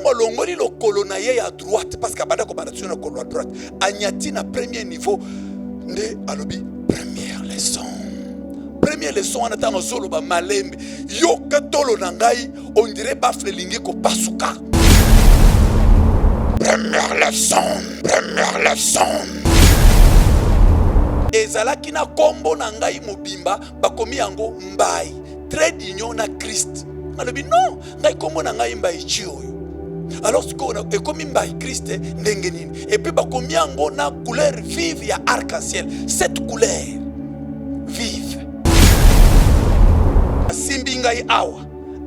Ntango alongoli lokolo na ye ya droite, parce que abanda kobanda toujours na lokolo ya droite, anyati na premier niveau nde alobi première leçon. Première leçon wana ntango azoloba malembe, yoka tolo na ngai, on dirait bafle elingi kopasuka. Première leçon, première leçon. Ezalaki na kombo na ngai mobimba, bakomi yango Mbayi, trait d'union na Christ. Alobi non, ngai kombo na ngai Mbayi chi oyo. Alors sikoyo ekomi Mbayi Christ ndenge nini? Et puis bakomi yango na couleur vive ya arc-en-ciel, cette couleur vive. Asimbi ngai awa,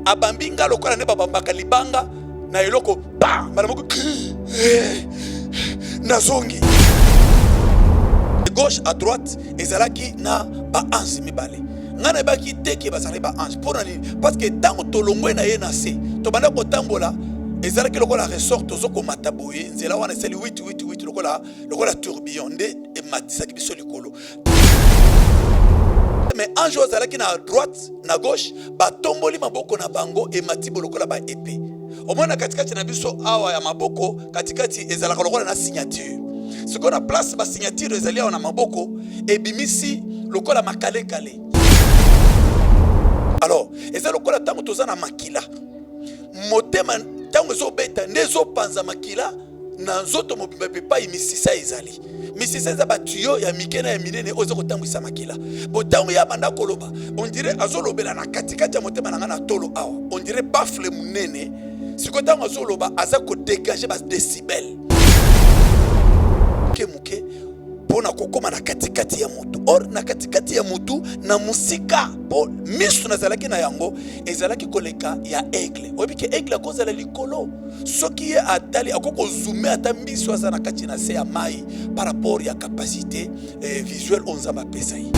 abambi ngai lokola nde babambaka libanga na eloko pa mbala moko nazongi de gauche à droite ezalaki na ba ange mibale. Ngai nayebaki te ke bazalaki ba ange. Mpo na nini? Parce que ntango tolongwe na ye na se, tobanda kotambola, ezalaki lokola ressort, tozokomata boye, nzela wana esali 8 8 8 lokola lokola tourbillon nde ematisaki biso likolo. Mais ange oyo azalaki na droite na gauche batomboli maboko na bango, emati bo lokola ba epée. Omona katikati na biso awa ya maboko katikati ezalaka lokola na signature. Sikoyo na place ba signature ezali awa na maboko ebimisi lokola makalekale. Alors eza lokola ntango toza na makila, motema ntango ezobeta nde ezopanza makila na nzoto mobimba epai misisa ezali. Misisa eza batuyo ya mike na ya minene oyo eza kotambwisa makila. Bo ntango ye abanda koloba, on dirait azolobela na katikati ya motema na ngai na tolo awa, on dirait baffle monene. Sikoyo ntango azoloba aza kodegage ba decibel moke moke mpo na kokóma na katikati ya motu. Or na katikati ya motu na mosika, mpo miso nazalaki na yango ezalaki koleka ya aigle. Oyebi ke aigle akozala likolo, soki ye atali akoki kozume ata miso aza na kati na se ya mai par rapport ya capacité visuelle oyo Nzambe apesa ye.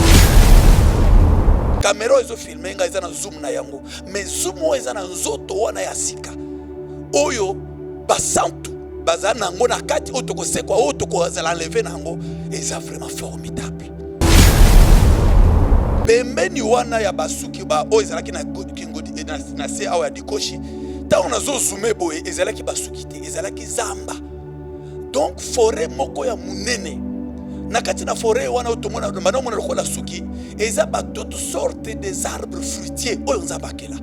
Kamera oyo ezofilme ngai eza na zoom na yango, mais zoom oyo eza na nzoto wana ya sika oyo basantu baza na yango na kati, oyo tokosekwa, oyo tokozala enleve na yango, eza vraiment formidable. Pembeni wana ya basuki ba oyo ezalaki na kingodi na se awa ya dikoshi, ntango nazozume boye ezalaki basuki te, ezalaki zamba, donc forêt moko ya monene. Na kati na forêt wana oyo tomona banda omona lokola suki, eza ba toutes sortes des arbres fruitiers oyo Nzambe akela.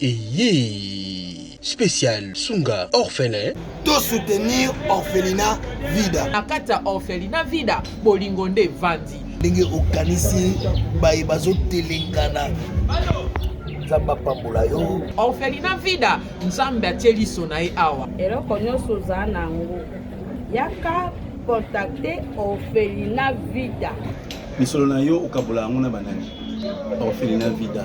Eyee spécial sunga orphelin. To soutenir orphelinat Vida. Na kati ya orphelinat Vida, bolingo nde evandi. Ndenge okanisi baye bazotelengana, Nzambe apambola yo. Orphelinat Vida, Nzambe atie liso na ye awa. Eloko nyonso oza na yango, yaka contacter orphelinat Vida. Misolo na yo okabola yango na banani? Orphelinat Vida,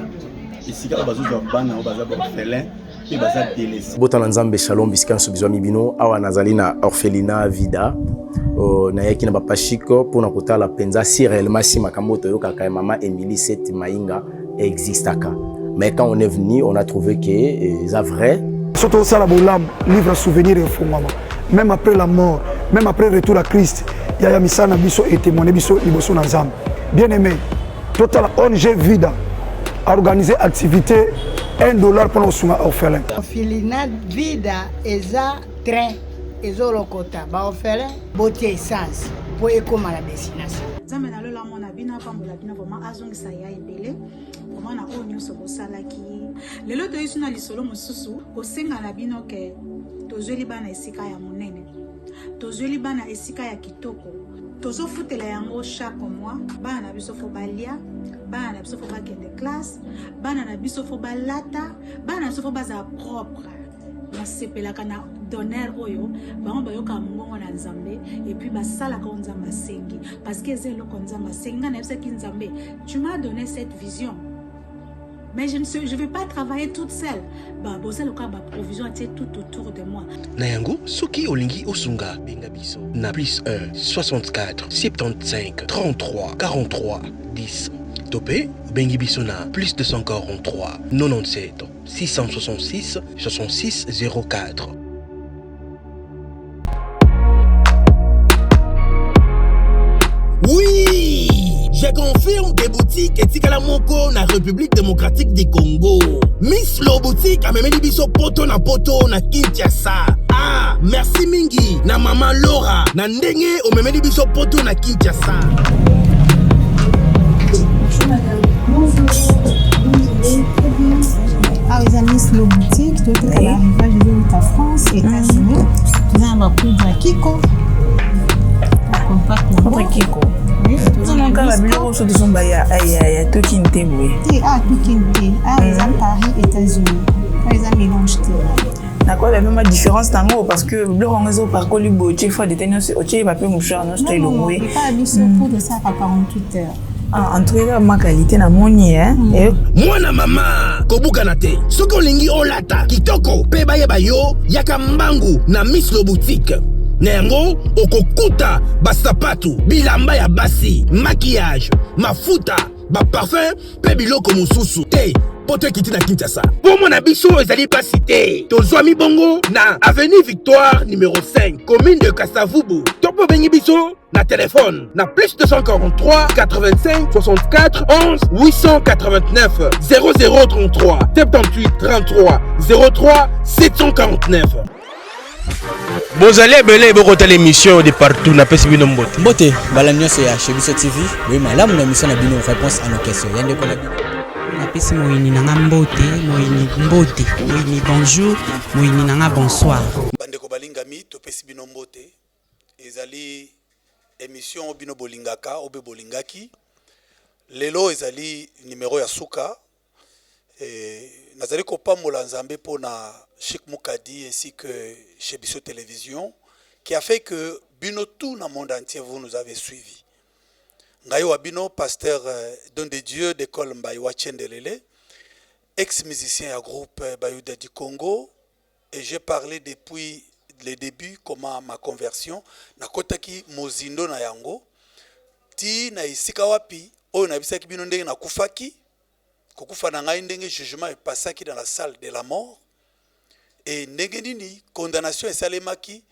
esika oyo bazozwa bana oyo baza ba orphelin mpe baza délaissé. Botala Nzambe, shalom bisika nyonso bizwami bino. Awa nazali na orphelinat Vida. Nayaki na bapashiko mpona kotala mpenza si réellement si makambo oyo toyokaka ya mama Emilie Seth Mayinga existaka. Mais quand on est venu, on a trouvé que eza vrai. Soki tosala bolamu, livre souvenir efungwama même après la mort, même après retour à Christ. Yaya, misala na biso etémoigne biso liboso na Nzambe. Bien aimé, totala ONG Vida organiser activité 1 dollar mpona kosunga orphelin. Orphelinat Vida eza train ezolokota baorphelin, botia essence mpo ekóma na destination. Nzambe na lola amona bino, apambola bino vraiment, azongisa ya ebele vraiment na oyo nyonso bosalaki. Lelo toyisi na lisolo mosusu kosenga na bino ke tozweli bana esika ya monene, tozweli bana esika ya kitoko, tozofutela yango chaque mois. Bana na biso fo balia, bana na biso fo bakende classe, bana na biso fo balata, bana na biso fo bazala propre. Nasepelaka na donner oyo bango bayokaka mongongo na Nzambe et puis basalaka oyo Nzambe asengi, parce que eza eloko Nzambe asengi. Ngai nayebisaki Nzambe: tu m'as donné cette vision, mais je vais pas travailler toute seule. Ba boza lokola ba provision atie tout autour de moi. Na yango, soki olingi osunga, benga biso na plus 1 64 75 33 43 10 to mpe obengi biso na plus 243 97 666 66 04. Oui! Je confirme que boutique etikala moko na République démocratique du Congo. Miss Lo Boutique amemeli biso poto na poto na Kinshasa. Ah, merci mingi na mama Laura na ndenge omemeli biso poto na Kinshasa. Bonjour madame. Bonjour. Awa eza Miss Lo Boutique, toyoki arrivage ezowuta France, États-Unis. Toza na bapoudre ya Kiko. Poudre Kiko. Tozomona biloko mosusu tozomba ya tokini te boye. Te, awa tokini te. Awa eza Paris, États-Unis. Awa eza mélange te. Nakoyeba mpe ma différence nango parce que biloko yango ezopakoli boye, otie fois dete nyonso, otie bape mouchoir nyonso to elongwe. Epai biso poudre esalaka 48 heures. Ah, en tout cas ma qualité namoni eh. Mwana mama, kobukana te. Soki olingi olata kitoko mpe bayeba yo, yaka mbangu na Miss Lo Boutique. Na yango okokuta basapatu, bilamba ya basi, maquillage, mafuta, baparfum mpe biloko mosusu te. Poto ekiti na Kinshasa, mpo na biso ezali pasi te. Tozwami bongo na avenue Victoire numéro 5, commune de Kasavubu, to mpo obengi biso na telefone na plus 243 85 64 11 889 0033 78 33 03 749. Bozali ebele bokotala émission de partout, napesi bino mbote. Mbote mbala nyonso ya Chez Biso TV, boye malamu na émission na bino Réponse à nos questions ya ndeko na bino. Napesi moyini na nga mbote, moyini mbote, moyini bonjour, moyini na nga bonsoir. Bandeko balingami, topesi bino mbote. Ezali émission oyo bino bolingaka, oyo mpe bolingaki. Lelo ezali numero ya suka. Nazali kopambola Nzambe mpona Chic Mukadi ainsi que Chez Biso Télévision qui a fait que bino tout na monde entier vous nous avez suivi. Ngai wa bino pasteur Don de Dieu d'école Mbayi wa Tchendelele, ex-musicien ya groupe Bayuda du Congo, et j'ai parlé depuis le début comment ma conversion nakotaki mozindo na yango ti na esika wapi oyo nayebisaki bino ndenge nakufaki, kokufa na ngai, ndenge jugement epasaki dans la salle de la mort et ndenge nini condamnation esalemaki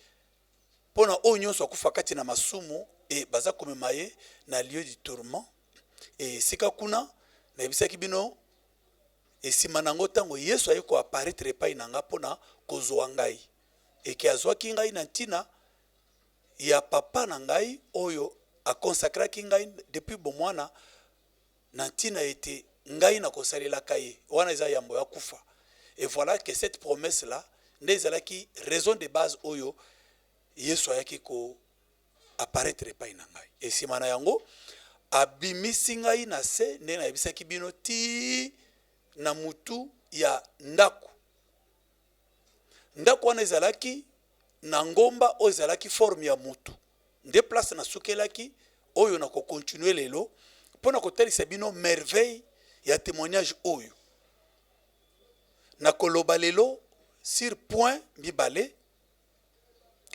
mpona oyo nyonso akufa kati na masumu e baza komema ye na lieu du tourment. E esika kuna nayebisaki bino, esima nango ntango Yesu aye koapparaître epai na nga mpona kozwa ngai, eke azwaki ngai na ntina ya papa na ngai oyo akonsakraki ngai depuis bomwana na ntina ete ngai nakosalelaka ye. Wana eza yambo ya kufa. Et voilà que cette promesse là nde ezalaki raison de base oyo Yesu ayaki ko apparaître epai na ngai. Esima na yango abimisi ngai na se, nde nayebisaki bino, ti na mutu ya ndako. Ndako wana ezalaki na ngomba oyo ezalaki forme ya mutu. Nde place nasukelaki oyo nakocontinue lelo mpo na kotalisa bino merveille ya témoignage oyo nakoloba lelo sur point mibale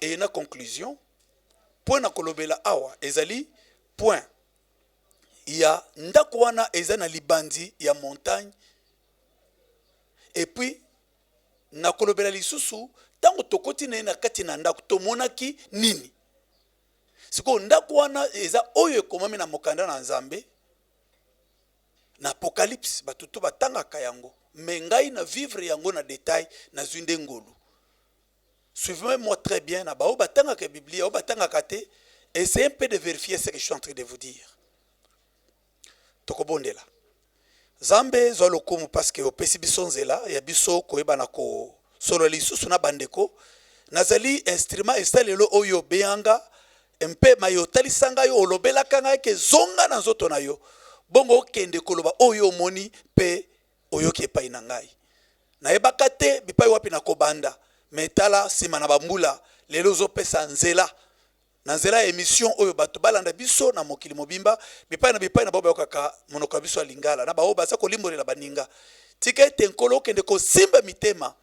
eye na conclusion. Point na kolobela awa ezali point ya ndako wana eza na libandi ya montagne, et puis nakolobela lisusu ntango tokoti na ye na kati na ndako tomonaki nini. Sikoyo ndako wana eza oyo ekomami na mokanda na Nzambe na Apocalypse. Bato to batangaka yango, mais ngai na vivre yango na détail, nazwi nde ngolu. Suivez moi très bien, na bao batangaka Biblia, oyo batangaka te, essayez un peu de vérifier ce que je suis en train de vous dire. Tokobondela. Nzambe, zwa lokumu parce que opesi biso nzela ya biso koyeba na kosolola lisusu na bandeko. Nazali instrument, esalelo oyo obeyanga mpe maye otalisa ngai, olobelaka ngai ke zonga na nzoto na yo, bongo okende koloba oyo omoni mpe oyoki epai na ngai. Nayebaka te bipai wapi nakobanda, me tala, nsima na bambula, lelo ozopesa nzela na nzela ya émission oyo bato balanda biso na mokili mobimba, bipai na bipai na bao bayokaka monoko ya biso ya Lingala na bao baza kolimbolela baninga. Tika ete Nkolo okende kosimba mitema,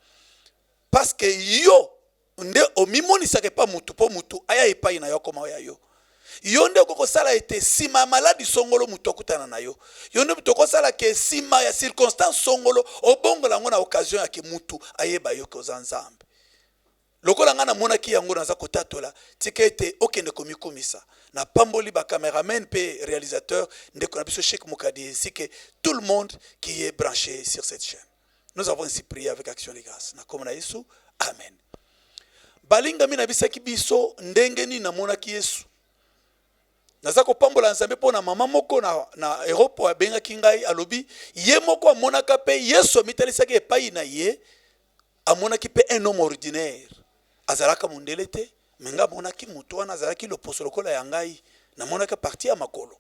parce que yo nde omimonisaka epa mutu mpo mutu aya epai na yo, akoma oya yo. Yo nde okoki kosala ete nsima ya maladi songolo moto akutana na yo. Yo nde moto okosala ke nsima ya circonstance songolo obongola yango na occasion ya ke mutu ayeba yo ke oza Nzambe. Lokola ngai namonaki yango, naza kotatola. Tika ete okende komikumisa. Napamboli ba cameramen mpe réalisateur ndeko na biso Sheik Mukadi ainsi que tout le monde qui est branché sur cette chaîne. Nous avons ainsi prié avec action de grâce. Na kombo na Yesu, amen. Balingami nabisaki biso ndenge nini namonaki Yesu. Naza kopambola Nzambe mpo na mama moko na, na Europe abengaki ngai, alobi ye moko amonaka mpe Yesu amitalisaki epai na ye, amonaki mpe un homme ordinaire, azalaka mondele te, me ngai amonaki moto wana azalaki loposo lokola ya ngai, namonaki partie ya makolo.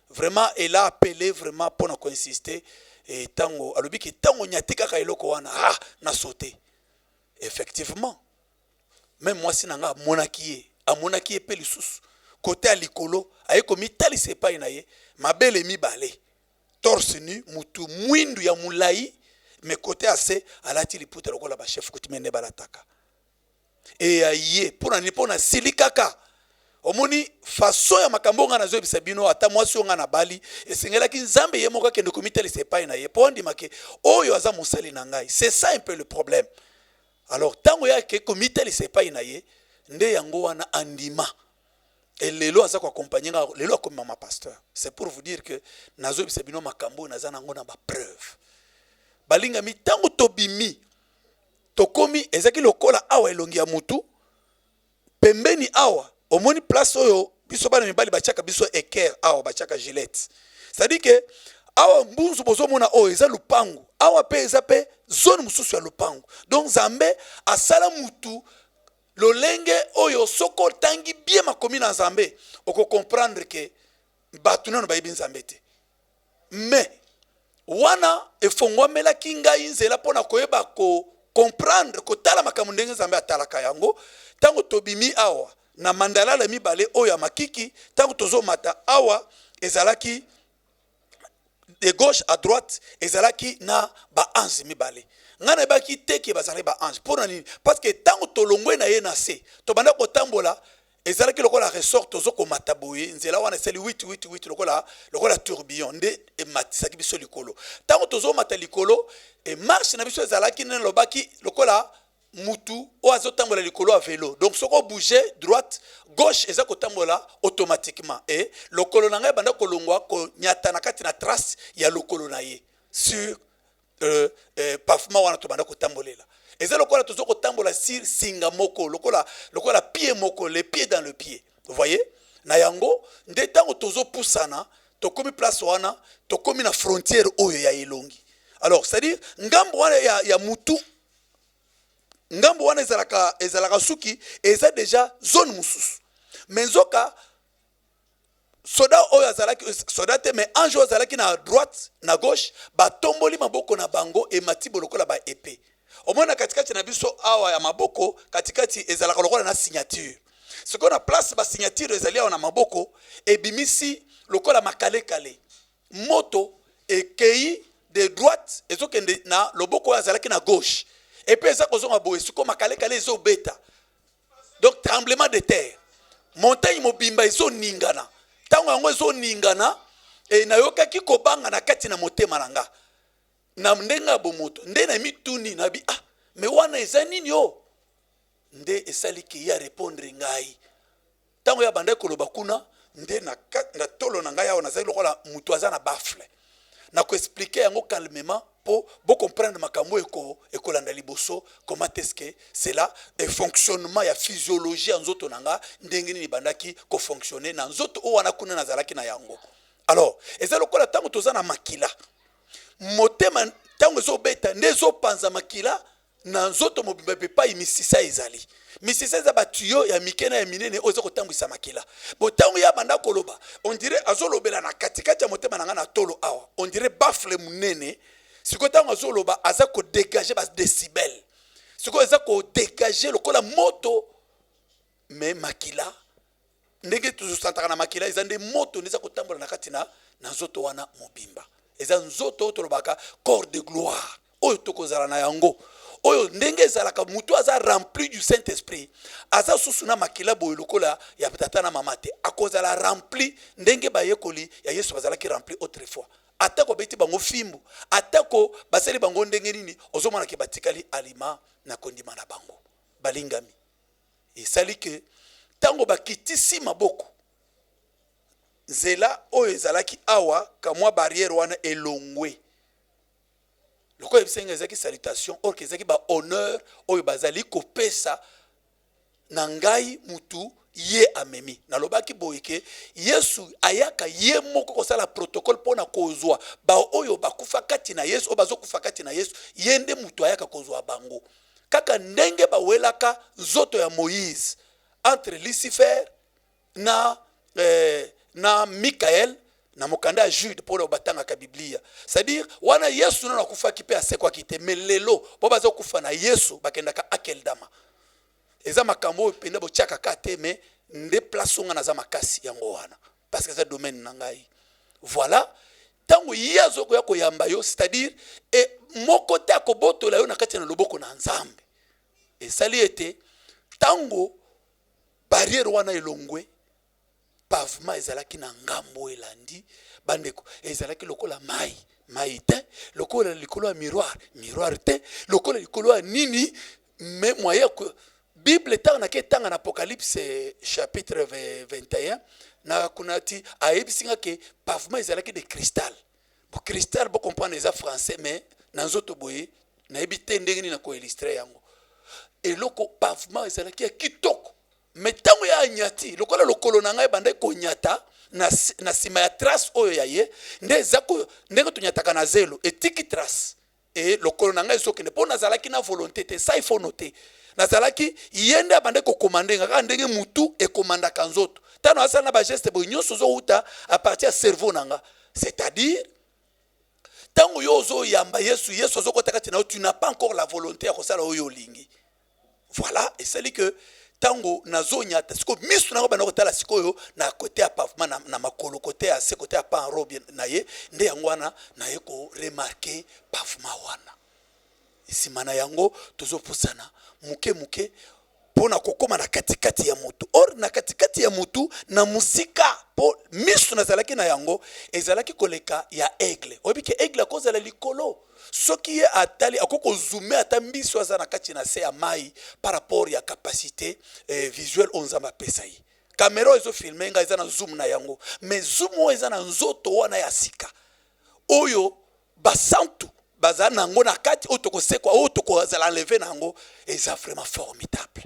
Vraiment elle a appelé vraiment mpo na koinsiste ntango alobi ke ntango nyati kaka eloko wana, ah, na saute. Effectivement meme mwasi na nga amonaki ye, amonaki ye mpe lisusu kote ya likolo, aye komitalisa epai na ye, mabele mibale, torse nu, mutu mwindu ya molai, me kote ya se alati liputa lokola ba chef coutumier nde balataka. E aye mpo na nini? Mpo na sili kaka omoni façon ya makambo oyo ngai nazoyebisa bino, ata mwasi oyo ngai nabali, esengelaki Nzambe ye moko akende komitalisa epai na ye mpo andima ke oyo aza mosali na ngai. C'est ça un peu le problème. Alors tango ye ake komitalisa epai na ye nde yango wana andima et lelo aza ko accompagner nga, lelo akomi mama pasteur. C'est pour vous dire que nazoyebisa bino makambo oyo naza nango na ba preuve. Balingami, tango tobimi tokomi, ezalaki lokola awa elongi ya mutu pembeni awa, omoni place oyo biso bana mibali batiaka biso equerre awa, batiaka gilette, c'est-à-dire que awa mbunzu bozomona oyo eza lupangu, awa pe eza pe zone mosusu ya lupangu. Donc Nzambe asala mutu lolenge oyo soki otangi bien makomi na Nzambe oko comprendre que bato nano bayebi Nzambe te. Mais wana efongwamelaki ngai nzela mpo na koyeba ko comprendre, kotala makambo ndenge Nzambe atalaka yango. Ntango tobimi awa na mandalala mibale oyo ya makiki, ntango tozomata awa, ezalaki de gauche à droite, ezalaki na ba ange mibale. Ngai nayebaki te ke bazalaki ba ange. Mpo na nini? Parce que ntango tolongwe na ye na se, tobanda kotambola, ezalaki lokola ressort, tozo komata boye, nzela wana esali 8 8 8 lokola, lokola tourbillon nde ematisaki biso likolo. Ntango tozomata likolo, e marche na biso ezalaki nde nalobaki lokola mutu oyo azotambola likolo ya velo. Donc soki obouge droite gauche eza kotambola automatiquement, e lokolo na ngai ebanda kolongwa konyata na kati na trace ya lokolo na ye sur pavement wana tobanda kotambolela. Eza lokola tozo kotambola sur singa moko, lokola, lokola pied moko, le pied dans le pied. Vous voyez? Na yango nde ntango tozopusana tokomi place wana, tokomi na frontière oyo ya elongi. Alors c'est-à-dire ngambo wana ya mutu, ngambo wana ezalaka suki, eza déjà zone mosusu. Mais nzoka soda oyo azalaki soda te, mais ange oyo azalaki na droite na gauche, batomboli maboko na bango emati bo lokola ba épée. Omona katikati na biso awa ya maboko katikati ezalaka lokola na signature. Sikoyo na place ba signature ezali awa na maboko, ebimisi lokola makalekale, moto ekei de droite ezokende na loboko oyo azalaki na gauche, epe eza kozonga boye. Sikoyo makalekale ezobeta, donc tremblement de terre, montagne mobimba ezoningana. Ntango yango ezoningana, e nayokaki kobanga na kati na motema na nga na ndenge ya bomoto, nde na mituni nabi, ah, me wana eza nini o? Nde esali ke ye arepondre ngai. Ntango ye abandaki koloba kuna, nde na tolo na ngai awa nazali lokola moto aza na baffle. Na koexplike yango calmement po bo comprendre makambo ekolanda liboso, comment est-ce que cela et fonctionnement ya physiologie ya nzoto na nga ndenge nini ebandaki kofonctionner na nzoto oyo wana kuna nazalaki na yango. Alors eza lokola ntango toza na makila, motema ntango ezobeta nde ezopanza makila na nzoto mobimba epai misisa ezali. Misisa eza ba tuyau ya mike na ya minene oyo eza kotambwisa makila. Bo ntango ye abanda koloba, on dirait azolobela na katikati ya motema na ngai na tolo awa, on dirait baffle monene. Sikoyo ntango azoloba aza kodegager ba decibel, sikoyo eza kodegager lokola moto, mais makila ndenge tozosantaka na makila eza nde moto nde eza kotambola na kati na nzoto wana mobimba. Eza nzoto oyo tolobaka corps de gloire oyo tokozala na yango, oyo ndenge ezalaka moto aza rempli du Saint-Esprit, aza susu na makila boye lokola ya tata na mama te, akozala rempli ndenge bayekoli ya Yesu bazalaki rempli autrefois. Atako abeti bango fimbu, atako basali bango ndenge nini, ozomona ke batikali alima na kondima na bango. Balingami, esali ke ntango bakitisi maboko Nzela oyo ezalaki awa, kamwa barrière wana elongwe. Lokola yebisaki ngai ezalaki salutation, or que ezalaki ba honneur oyo bazali kopesa na ngai mutu ye amemi. Nalobaki boye ke Yesu ayaka ye moko kosala protocole mpo na kozwa baoyo bakufa kati na Yesu, oyo bazokufa kati na Yesu, ye nde mutu ayaka kozwa bango. Kaka ndenge bawelaka nzoto ya Moïse entre Lucifer na eh, na Michael na mokanda ya Jude mpo na batangaka Biblia. C'est-à-dire wana Yesu nano akufaki mpe asekwaki te, mais lelo bo baza kufa na Yesu bakendaka Akeldama. Eza makambo oyo mpenza botiaka ka te, mais nde place oyo nga naza makasi yango wana parce que eza domaine na ngai. Voilà ntango ye azokoya koyamba yo, c'est-à-dire e, moko te akobotola yo na kati na loboko na Nzambe. Esali ete ntango Barrière wana elongwe, pavement ezalaki na ngambo elandi. Bandeko, ezalaki lokola mai, mai te, lokola likolo ya miroir, miroir te, lokola likolo ya nini, mais moyen ya Bible ntango nake tanga na Apocalypse chapitre 21 na kuna ti ayebisi nga ke pavement ezalaki de cristal. Bo cristal bo comprendre eza français mais na nzoto boye nayebi te ndenge nini nako illustrer yango. Eloko pavement ezalaki ya kitoko mais ntango ya anyati lokola lokolo na ngai ebandaki konyata na, na nsima ya trace oyo ya ye nde eza ndenge tonyataka na zelo etiki trace e lokolo na ngai ezokende mpo nazalaki na volonté te. Ça, il faut noter, nazalaki ye nde abandaki kokomande nga kaka ndenge mutu ekomandaka nzoto. Ntango asala na bageste boye nyonso ozowuta à partir ya cerveau na nga. C'est-à-dire ntango yo ozoyamba Yesu, Yesu azokota kati na yo, tu n'as pas encore la volonté ya kosala oyo olingi. Voilà, esali que ntango nazonyata sikoyo miso nango banda kotala sikoyo na kote ya pavement na makolo kote ya se kote ya pan robe na ye nde yango wana naye koremarke pavement wana. Nsima na yango tozopusana moke moke mpo na kokóma na katikati ya motu. Or na katikati ya motu na mosika, mpo miso nazalaki na yango ezalaki koleka ya aigle. Oyebi ke aigle akozala likolo, soki ye atali akoki kozume ata mbisi oyo aza na kati na se ya mai par rapport ya capacité visuelle oyo Nzambe apesa ye. Kamera oyo ezofilme ngai eza na zoom na yango, mais zoom oyo eza na nzoto wana ya sika oyo basantu baza na yango na kati, oyo tokosekwa, oyo tokozala enlevé na yango, eza vraiment formidable.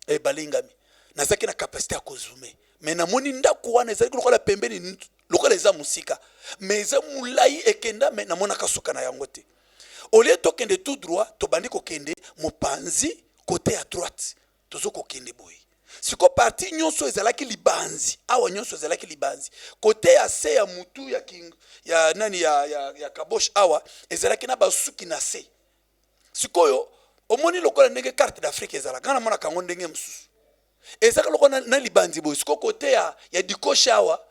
E balingami, nazalaki na capacité ya kozume, mais namoni ndako wana ezalaki lokola pembeni, lokola eza mosika, mais eza molai ekenda, mais namonaka suka na yango te. Au lieu tokende tout droit, tobandi kokende mopanzi côté ya droite. Tozo kokende boye siko parti nyonso ezalaki libanzi awa, nyonso ezalaki libanzi kote ya se ya mutu ya, king, ya nani ya kabosh awa ezalaki na basuki na se. Sikoyo omoni lokola ndenge carte d'Afrique ezalaka, nga namonaka yango ndenge mosusu, ezalaka lokola na libanzi boye. Sikoyo kote ya dikoshe awa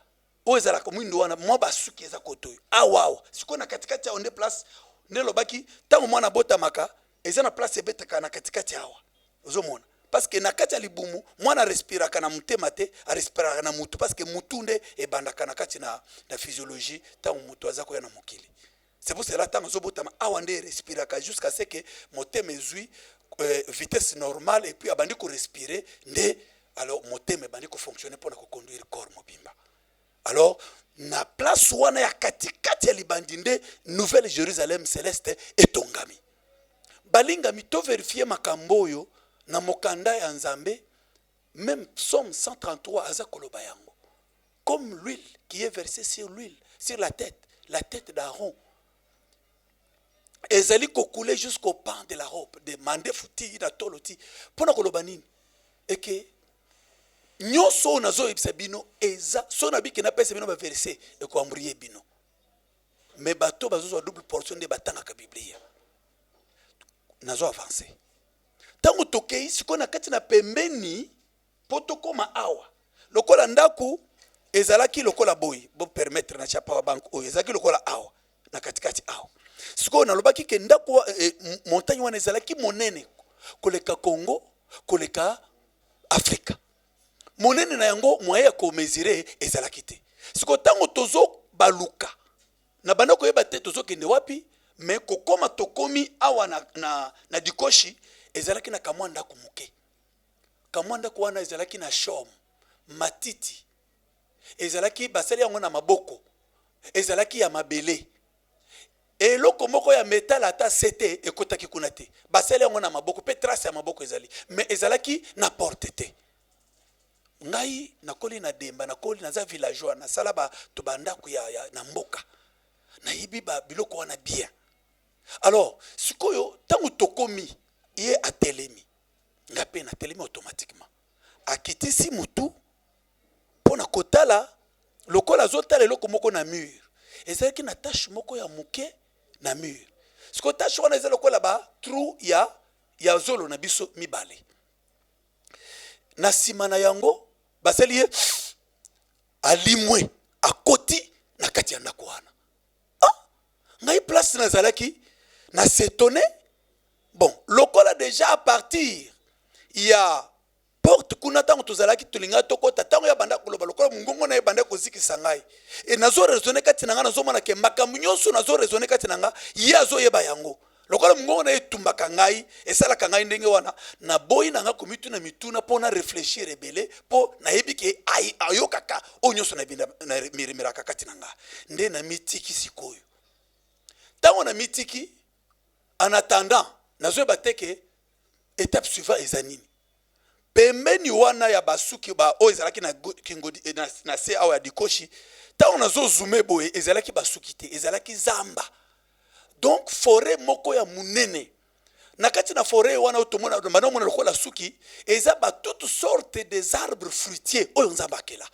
oyo ezalaka mwindo wana, mwa basuki eza kote oyo awa awa. Sikoyo na katikati awa nde place nde elobaki ntango mwana abotamaka, eza na place ebetaka na katikati awa, ozomona, parce que na kati ya libumu mwana arespiraka na motema te, arespiraka na mutu, parce que mutu nde ebandaka na kati na physiologie ntango mutu aza koya na mokili. C'est pour cela ntango azobotama awa nde respiraka jusqu'à ce que motema ezwi vitesse normale et puis abandi korespirer nde alors motema ebandi kofonctionner mpona koconduire corps mobimba. Alors na place wana ya katikati ya libandi nde Nouvelle Jérusalem céleste etongami. Balingami, toverifie makambo oyo na mokanda ya Nzambe. Même Psaume 133 aza koloba yango: comme l'huile qui est versée sur l'huile sur la tête d'Aaron, ezali kocouler jusqu'au pan de la robe de mandefu ti na tolo ti. Mpona koloba nini? Eke nyonso oyo nazoyebisa bino eza so nabiki napesa bino baverset ekoembrouiller bino, mais bato bazozwa double portion nde batangaka Biblia. Nazo avance. Ntango tokei sikoyo na kati na pembeni mpo tokóma awa, lokola ndako ezalaki lokola boye, bopermettre na tia power bank oyo ezalaki lokola awa na katikati awa. Sikoyo nalobaki ke ndako montagne wana ezalaki monene koleka Congo, koleka Afrika. Monene na yango, moyen ya komesurer ezalaki te. Sikoyo ntango tozobaluka na banda koyeba te tozokende wapi, mais kokóma tokomi awa na dikoshi, ezalaki na kamwa ndako moke. Kamwa ndako wana ezalaki na chaume, matiti. Ezalaki basali yango na maboko, ezalaki ya mabele. Eloko moko ya metal ata sete ekotaki kuna te. Basali yango na maboko mpe trace ya maboko ezali, mais ezalaki na porte te. Ngai nakoli na Demba, nakoli naza villageois, nasala bato ba ndako ya, ya na mboka, nayebi ba biloko wana bien. Alors sikoyo ntango tokomi, ye atelemi, ngai mpe natelemi automatiquement. Akitisi mutu mpo na kotala lokola azotala eloko moko na mur. Ezalaki na tache moko ya moke na mur. Sikoyo tache wana eza lokola ba trou ya, ya zolo na biso mibale. Na nsima na yango basali ye alimwe, akoti na kati ya ndako wana. Ah, ngai place nazalaki na s'etonne. Bon, lokola deja à partir ya porte kuna ntango tozalaki tolingaki tokota, ntango ya banda koloba lokola mongongo na ye ebanda kozikisa ngai, e nazo raisonne kati na ngai, nazomona ke makambo nyonso nazo raisonne kati na ngai, ye azoyeba yango. Lokola mongongo na ye etumbaka ngai, esalaka ngai ndenge wana, naboyi na ngai komituna mituna mpo na reflechir ebele, mpo nayebi ke ayokaka oyo nyonso namiremiraka kati na ngai. Nde namitiki sikoyo. Ntango namitiki, en attendant, nazoyeba te ke etape suivant eza nini. Pembeni wana ya basuki ba oyo ezalaki na kingodi eh, na, na se awa ya dikoshi, ntango nazozume boye ezalaki basuki te, ezalaki zamba, donc foret moko ya monene. Na kati na foret wana oyo tomona banda omona lokola suki, eza ba toute sorte des arbres fruitiers oyo Nzambe akela.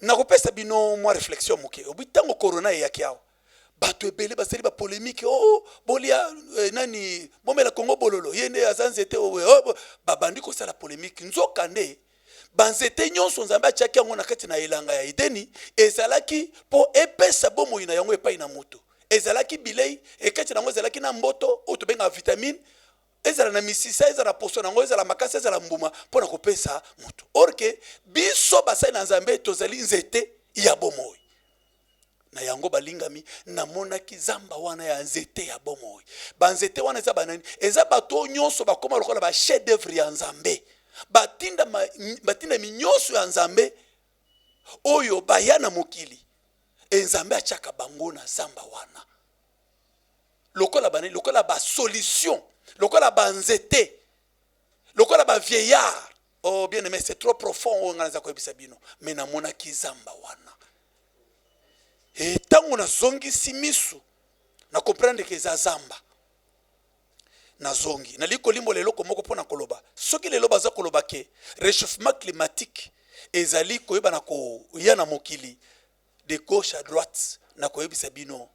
Nakopesa bino mwa reflexion moke. Obi ntango corona eyaki awa, bato ebele basali ba polemique, oh bolia eh, nani bomela Congo bololo, ye nde aza nzete oh, oh, babandi kosala polemique. Nzoka nde banzete nyonso Nzambe atiaki yango na kati na elanga ya Edeni ezalaki mpo epesa bomoi na yango epai na moto. Ezalaki bilei, ekati na yango ezalaki na mboto oyo tobengaka vitamine, ezala na misisa, ezala na poso na yango, ezala makasi, ezala mbuma mpo na kopesa moto. Or ke biso basali na Nzambe tozali nzete ya bomoi. Na yango balingami, namonaki zamba wana ya nzete ya bomoi. Banzete wana eza banani? Eza bato oyo nyonso bakoma lokola ba chef d'oeuvre ya Nzambe, batindami nyonso ya Nzambe oyo baya na mokili, e Nzambe atiaka bango na zamba wana lokola banani? Lokola ba solution, lokola banzete, lokola ba vieillard. Oh bien aimé, c'est trop profond oyo ngai naza koyebisa bino, mais namonaki zamba wana. E ntango nazongisi misu na comprendre ke eza zamba, nazongi nalingi kolimbola eloko moko mpo na koloba. Soki lelo baza koloba ke réchauffement climatique ezali koyebana koya na mokili de gauche à droite, nakoyebisa bino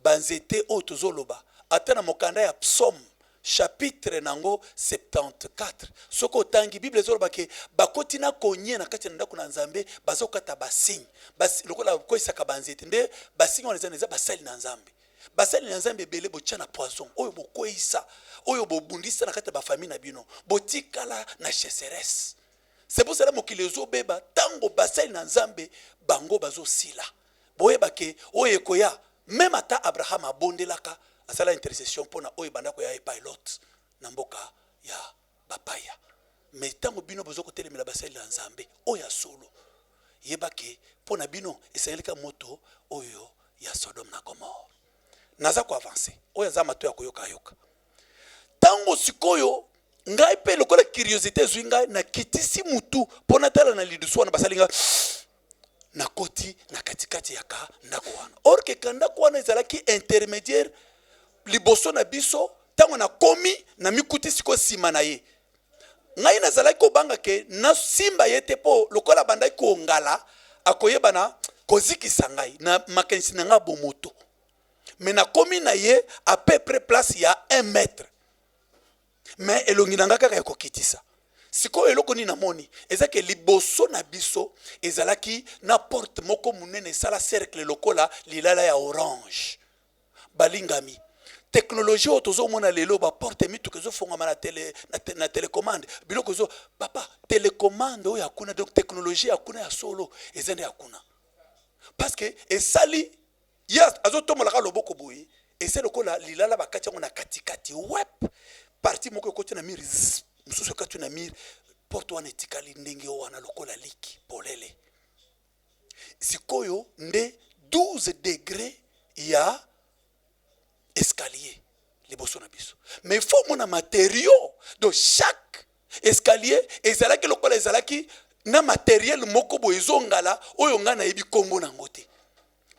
banzete oyo tozoloba ata na mokanda ya Psaume chapitre nango 74, soki otangi Bible ezoloba ke bakoti na konye na kati na ndako na Nzambe, bazokata basigne bas, lokola bakweyisaka banzete. Nde basigne wana eza basali na Nzambe. Basali na Nzambe ebele botia na poison oyo bokweyisa, oyo bobundisa na kati ya bafamille na bino, botikala na chasseresse. C'est pour cela mokili ezobeba ntango basali na Nzambe bango bazosila. Boyeba ke oyo ekoya, meme ata Abraham abondelaka, asala intercession mpo na oyo ebanda koya epai Lot na mboka ya bapaya. Mais ntango bino bozo kotelemela basali na Nzambe oyo ya solo, yeba ke mpo na bino esengeli kaka moto oyo ya Sodome na Gomorre. Naza ko avancer, oyo aza mato ya koyoka ayoka. Ntango sikoyo ngai mpe lokola curiosité ezwi ngai, nakitisi mutu mpo natala na lidusu wana basali ngai, nakoti na katikati ya ka ndako wana. Or ke ka ndako wana ezalaki intermediaire liboso na biso. Ntango nakomi, namikuti sikoyo nsima na ye. Ngai nazalaki kobanga ke nasimba ye te, mpo lokola abandaki kongala akoyebana kozikisa ngai na makanisi na ngai bomoto. Mais nakomi na ye à peu près place ya 1 mètre, mais elongi na ngai kaka ya kokitisa. Sikoyo eloko nini namoni eza ke liboso na biso ezalaki na porte moko monene esala cercle lokola lilala ya orange. Balingami, teknologie oyo tozomona lelo, ba porte ya mituka ezofongwama na tele, na, te, na telecommande, biloko ezo papa telecommande oyo ya kuna, donc teknologie ya kuna ya solo eza nde ya kuna, parce que esali ye azotombolaka loboko boye, eza lokola lilala bakati yango na katikati wep, parti moko ekoti na mire, mosusu ekati na mire, porte wana etikali ndenge wana lokola liki polele. Sikoyo nde 12 degre ya escalier liboso na biso. Mais il faut omona materiaux. Donc chaque escalier ezalaki lokola ezalaki na materiel moko boye ezongala oyo ngai nayebi nkombo na yango te.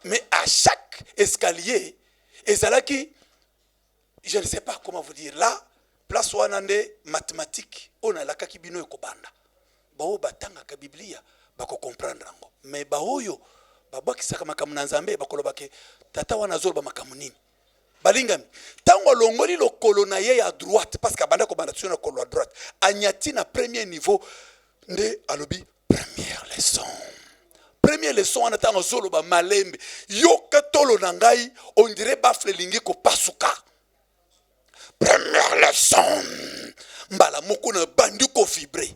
Mais à chaque escalier ezalaki, je ne sais pas comment vous dire là, place wana nde mathématique oyo nalakaki bino ekobanda. Baoyo batangaka Biblia bakocomprendre yango, mais baoyo babwakisaka makambo na Nzambe bakoloba ke tata wana azoloba makambo nini. Balingami, ntango alongoli lokolo na ye ya droite, parce que abanda kobanda tio na lokolo ya droite, anyati na premier niveau, nde alobi première leçon. Première leçon wana, ntango azoloba malembe, yoka tolo na ngai, on dirait baffle elingi kopasuka. Première leçon, mbala moko na bandi kovibrer.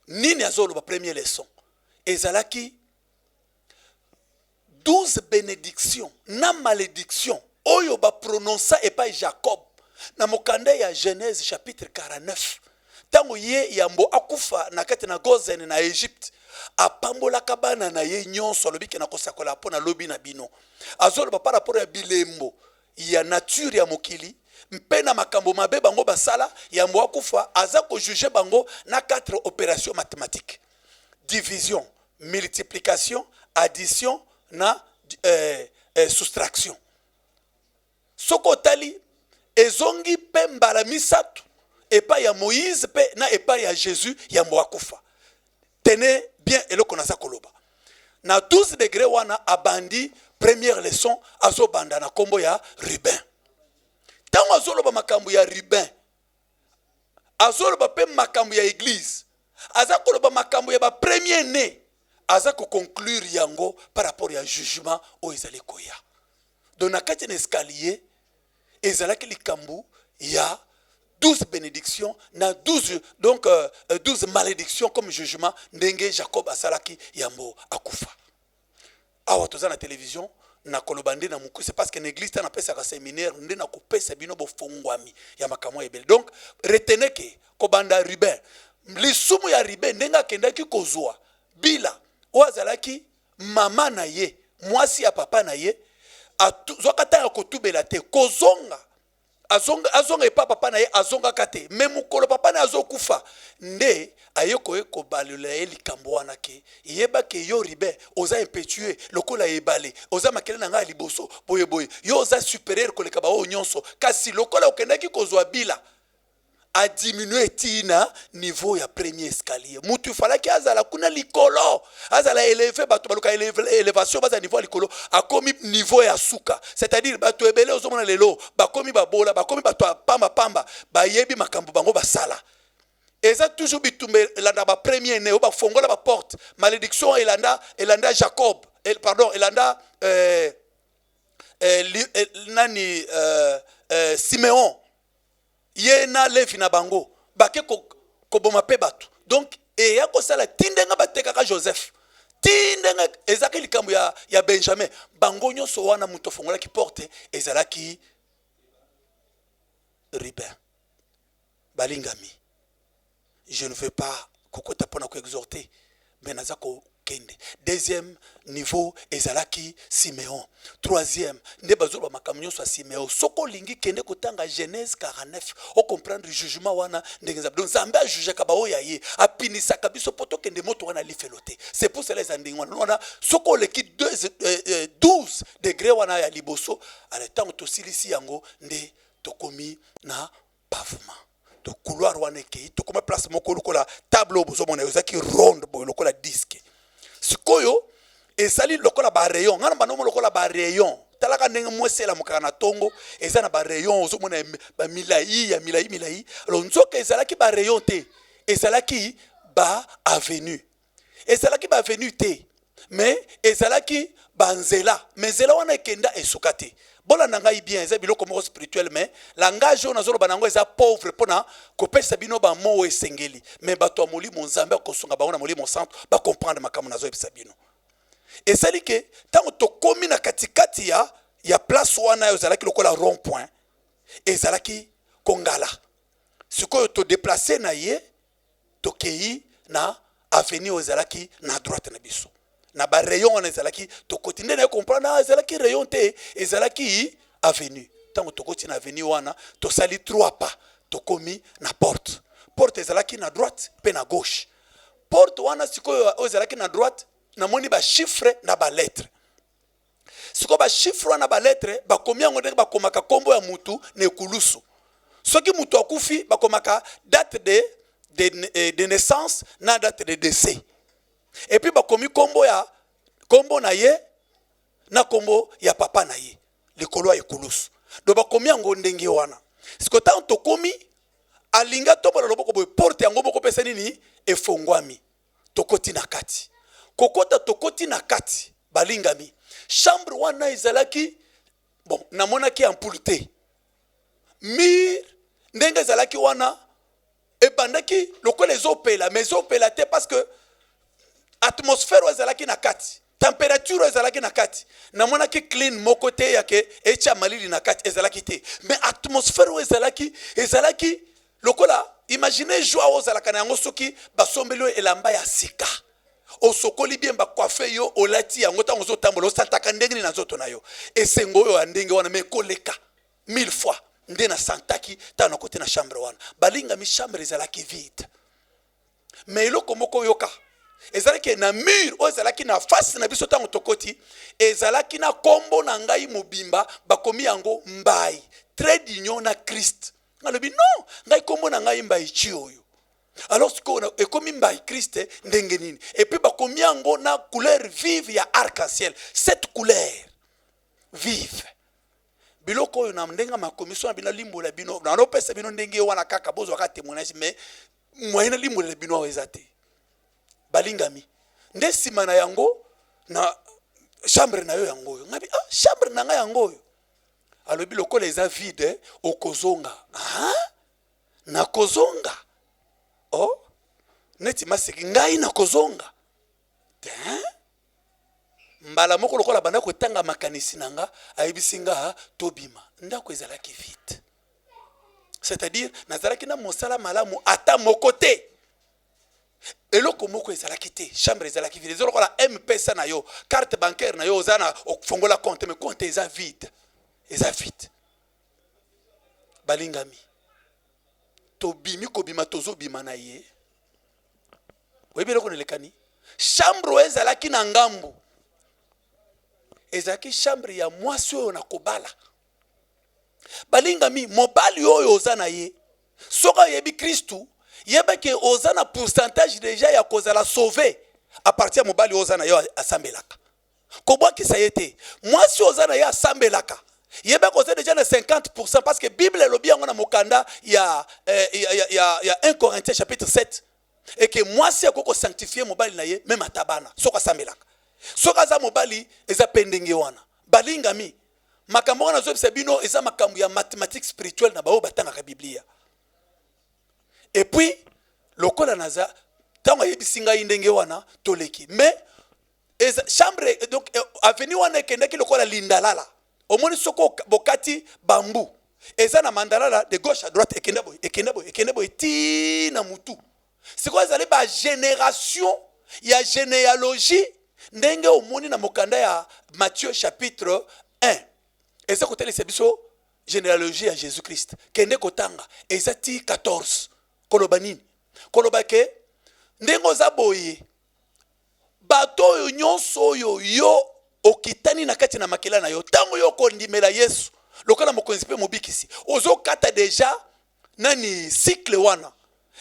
Nini azoloba? Première leçon ezalaki 12 bénédiction na malédiction oyo baprononça epai Jacob na mokanda ya Genèse chapitre 49, ntango ye yambo akufa na kati na Gozen na Egypte, apambolaka bana na ye nyonso. Alobi ke na kosakola mpo na lobi na bino. Azoloba par rapport ya bilembo ya nature ya mokili mpe na makambo mabe bango basala. Yambo akufa, aza kojuger bango na quatre opération mathématique: division, multiplication, addition na soustraction. Soki otali, ezongi mpe mbala misato epai ya Moïse mpe na epai ya Jésus yambo akufa. Tenez bien eloko naza koloba. Na 12 degré wana, abandi première leçon, azobanda na nkombo ya Ruben. Ntango azoloba makambo ya Ruben, azoloba mpe makambo ya église, aza koloba makambo ya bapremier né, aza koconclure yango par rapport ya jugement oyo ezali koya. Donc na kati na escalier ezalaki likambo ya 12 bénédictions na 12, donc 12 malédictions comme jugement, ndenge Jacob asalaki yambo akufa. Awa toza na télévision, nakoloba nde na mokuse, parce que na église te napesaka séminaire, nde nakopesa bino bofongwami ya makambo ebele. Donc retenez ke kobanda Ruben, lisumu ya Ruben, ndenge akendaki kozwa Bila oyo azalaki mama na ye, mwasi ya papa na ye, azwaka ntango ya kotubela te, kozonga azonga, azonga epa papa na ye, azongaka te. Mais mokolo papa na ye azokufa, nde aye koye kobalela ye likambo wana ke yebake yo Ruben oza impétueux lokola ebale, oza makele na ngai ya liboso boyeboye, yo oza supérieur koleka baoyo nyonso, kasi lokola okendaki kozwa Bila, adiminue ntina niveau ya premier escalier. Mutu ifalaki azala kuna likolo, azala élevé, bato baluka élévation, baza niveau ya likolo, akomi niveau ya suka. C'est-à-dire bato ebele ozomona lelo bakomi babola, bakomi bato ya pambapamba, bayebi makambo bango basala. Eza toujours bitumba elanda bapremier né oyo bafongola baporte. Malédiction elanda Jacob, pardon, elanda nani, Siméon, ye na Levi na bango bake koboma mpe bato. Donc eya kosala ti ndenge batekaka Joseph, ti ndenge ezalaki likambo ya Benjamin. Bango nyonso wana, moto afongolaki porte ezalaki Ruben. Balingami, je ne veux pas kokota mpona koexhorter, mais naza kokende. Deuxième niveau ezalaki Siméon. Troisième nde bazoloba makambo nyonso ya Siméon. Soki olingi, kende kotanga Genèse 49, ocomprendre jugement wana ndenge Nzambe. Donc Nzambe ajugeaka baoyo ya ye, apinisaka biso mpo tokende moto wana lifelo te. C'est pour cela eza ndenge wana wana. Soki oleki 12 degré wana ya liboso, ale ntango tosilisi yango, nde tokomi na pavement to couloir wana. Ekei, tokoma place moko lokola table oyo bozomona, ezalaki ronde boye lokola disque. Sikoyo ezali lokola barayon, ngai na bandomo lokola barayon. Talaka ndenge mwesi elamukaka na ntongo, eza na barayon, ozomona bamilai ya milai milai. Alors nzoka ezalaki barayon te, ezalaki baavenue, ezalaki baavenue te, mais ezalaki banzela. Mais nzela wana ekenda esuka te. Bolanda ngai bien, eza biloko moko spirituel, mais langage oyo nazoloba nango eza pauvre mpona kopesa bino bamo oyo esengeli. Mais bato ya molimo, Nzambe akosunga bango na molimo centre, bacomprendre makambo nazoyebisa bino. Esali ke ntango tokómi na katikati ya place wana oyo ezalaki lokola rond point, ezalaki kongala. Sikoyo todéplacer na ye, tokei na avenue oyo ezalaki na droite na biso. Na ba rayon wana ezalaki, tokoti nde naye comprendre, ah, ezalaki rayon te, ezalaki avenue. Ntango tokoti na avenue wana, tosali trois pas, tokomi na porte. Porte ezalaki na droite mpe na gauche. Porte wana sikoyo oyo ezalaki na droite, namoni ba chiffre na ba lettre. Sikoyo ba chiffre wana, ba lettre, bakomi yango ndenge bakomaka nkombo ya mutu na ekulusu. Soki mutu akufi, bakomaka date de naissance na date de décès, et puis bakomi nkombo ya nkombo na ye na nkombo ya papa na ye likolo ya ekulusu. Donc bakomi yango ndenge wana. Sikoyo ntango tokomi, alingi atombola loboko boye, porte yango moko pesa nini, efongwami. Tokoti na kati. Kokota, tokoti na kati, balingami, chambre wana ezalaki bon, namonaki ampoule te. Mur ndenge ezalaki wana, ebandaki lokola ezopela, mais ezopela te, parce que atmosphère oyo ezalaki na kati, température oyo ezalaki na kati, namonaki clim moko te yake etya malili na kati, ezalaki te. Mais atmosphère oyo ezalaki, ezalaki lokola, imagine joie oyo ozalaka na yango soki basombeli oyo elamba ya sika, osokoli bien, bacoiffer yo, olati yango, ntango ozotambola osantaka ndenge nini na nzoto na yo, esengo oyo ya ndenge wana, mais koleka mille fois nde nasantaki ntango nakoti na chambre wana. Balingami, chambre ezalaki vide, mais eloko moko oyoka ezalaki na mur oyo ezalaki na face na biso ntango tokoti, ezalaki na nkombo na ngai mobimba, bakomi yango Mbai trait d'union na Christ. Nalobi non, ngai nkombo na ngai Mbai Chi oyo. Alors sikoyo ekomi Mbai Christ ndenge nini? Et puis bakomi yango na couleur vive ya arc-en-ciel, cette couleur vive. Biloko oyo na ndenge makomi so na bino, limbola bino, nanopesa bino ndenge wana kaka, bozwaka témoignage, mais moyen nalimbolela bino awa eza te. Balingami, nde nsima na yango, na chambre na yo yango oyo. Ngabi, ah, chambre na ngai yango oyo. Alobi, lokola eza vide, okozonga. Ah, nakozonga? Oh, neti maseki, ngai nakozonga te. Mbala moko lokola banda kotanga makanisi na nga, ayebisi nga tobima. Ndako ezalaki vide, c'est-à-dire nazalaki na mosala malamu ata moko te, eloko moko ezalaki te. Chambre ezalaki vide, eza lokola M-Pesa na yo, carte bancaire na yo, oza na ofongola compte, mais compte eza vide, eza vide. Balingami, tobimi, kobima, tozobima na ye, oyebi eloko nelekani? Chambre oyo ezalaki na ngambu ezalaki chambre ya mwasi oyo na kobala. Balingami, mobali oyo oza na ye, soki oyebi Kristu, yebaki oza na pourcentage déjà ya kozala sauvé à partir ya mobali oyo oza na ye asambelaka. Kobwakisa ye te. Mwasi oyo oza na ye asambelaka, yebaki oza déjà na 50, parce que Bible elobi yango na mokanda ya 1 Corinthiens chapitre 7 eke mwasi akoki kosanctifier mobali na ye, même ata bana, soki asambelaka. Soki aza mobali, eza mpe ndenge wana. Balingami, makambo wana nazobisa bino eza makambo ya mathématique spirituelle na baoyo batangaka Biblia. Et puis lokola naza, ntango ayebisi ngai ndenge wana, toleki, mais eza chambre, donc avenue wana ekendaki lokola lindalala. Omoni, soki bokati bambu, eza na mandalala de gauche à droite, ekende boye, ekende boye, ekende boye ti na mutu. Sikoyo ezali bagénération ya généalogie, ndenge omoni na mokanda ya Matthieu chapitre 1, eza kotalisa biso généalogie ya Jésus Christ. Kende kotanga, eza ti 14. Koloba nini? Koloba ke ndenge oza boye, bato oyo nyonso oyo yo okitani na kati na makila na yo, ntango yo okondimela Yesu lokola mokonzi mpe mobikisi, ozokata déjà nani cycle wana.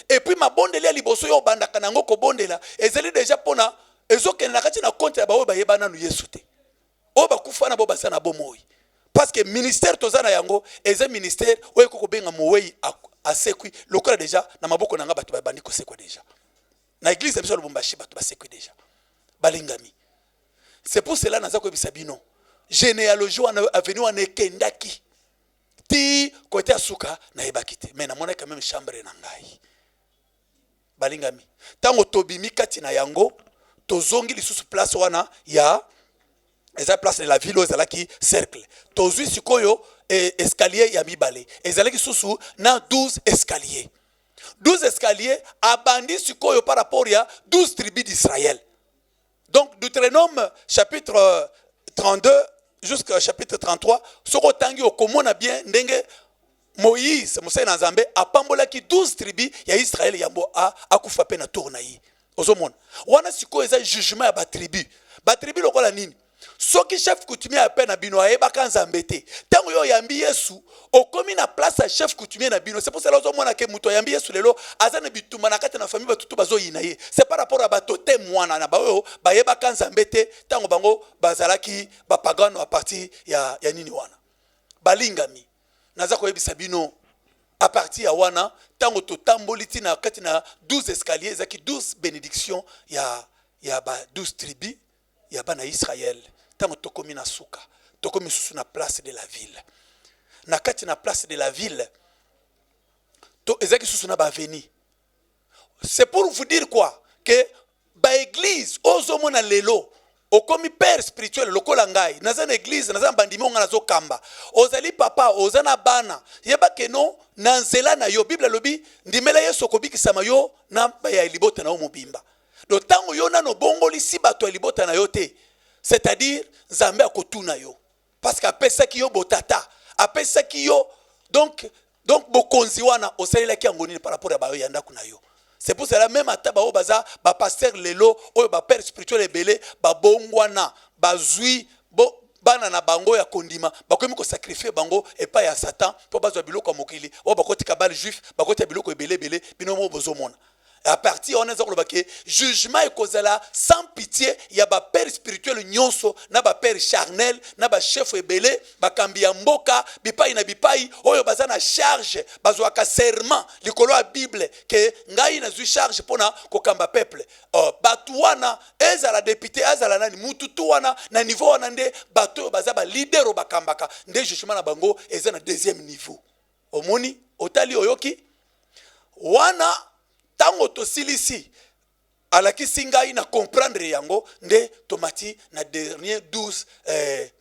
Et puis mabondeli ya liboso yo obandaka na yango kobondela ezali déjà mpona ezokende na kati na compte ya baoyo bayeba nanu Yesu te, oyo bakufa na bo baza na bomoi, parce que ministère toza na yango eza ministère oyo ekoki kobenga mowei asekwi. Lokola déjà na maboko na nga bato babandi kosekwa déjà na église na biso ya Lubumbashi, bato basekwi déjà. Balingami, c'est pour cela naza koyebisa bino, généalogie wana, avenue wana ekendaki ti kote ya suka, nayebaki te, mais namonaki quand même chambre na ngai. Balingami, ntango tobimi kati na yango, tozongi lisusu place wana ya eza place de la ville oyo ezalaki cercle. Tozwi sikoyo escalier ya mibale, ezalaki susu na 12 escalier. 12 escalier abandi sikoyo par rapport ya 12 tribus d'Israël. Donc Deutéronome chapitre 32 jusqu'à chapitre 33, soki otangi okomona bien ndenge Moïse mosali na Nzambe apambolaki 12 tribus ya Israël yambo akufa mpe na tour na ye. Ozomona wana sikoyo eza jugement ya batribu. Batribu lokola nini? Soki chef coutumier ya pe na bino ayebaka Nzambe te, ntango yo oyambi Yesu okomi na place ya chef coutumier na bino. C'est pour cela ozomona ke moto ayambi Yesu lelo aza na bitumba na kati na famille, bato tu bazoyina ye. C'est par rapport ya batoteme wana na baoyo bayebaka Nzambe te ntango bango bazalaki bapagano à partir ya nini wana. Balingami, naza koyebisa bino à partir ya wana, ntango totamboli ti na kati na 12 escalier, ezalaki 12 bénédiction ya ba 12 tribus ya bana Israël. Ntango tokomi na suka, tokomi susu na place de la ville. Na kati na place de la ville to ezalaki susu na baavenue. C'est pour vous dire quoi? Que baeglise ozomona lelo, okomi père spirituel lokola ngai, naza na église, naza na bandimi oyo ngai nazokamba. Ozali papa, oza na bana, yeba ke no na nzela na yo. Bible alobi: ndimela Yesu, okobikisama yo na ya libota na yo mobimba. Donc ntango yo nano obongolisi bato ya libota na yo te, c'est-à-dire Nzambe akotuna yo, parce que apesaki yo botata, apesaki yo donc bokonzi wana, osalelaki yango nini par rapport ya bayo ya ndako na yo? C'est pour cela, même ata baoyo baza bapasteur lelo oyo, bapère spirituel ebele babongwana, bazwi bo bana na bango ya kondima, bakomi kosacrifier bango epai ya Satan mpo bazwa biloko ya mokili oyo. Bakotika bale juif, bakotia biloko ebele ebele. Bino moko bozomona. À partir wana, eza koloba ke jugement ekozala sans pitié ya bapère spirituel nyonso na bapère charnel na bachef ebele, bakambi ya mboka bipai na bipai oyo baza na charge, bazwaka serment likolo ya Bible ke ngai nazwi charge mpona kokamba peuple. Bato wana, ezala député, azala nani, mututu wana na niveau wana, nde bato oyo baza baleader oyo bakambaka, nde jugement na bango eza na deuxième niveau. Omoni, otali, oyoki wana. Ntango tosilisi, alakisi ngai na comprendre yango, nde tomati na dernier 12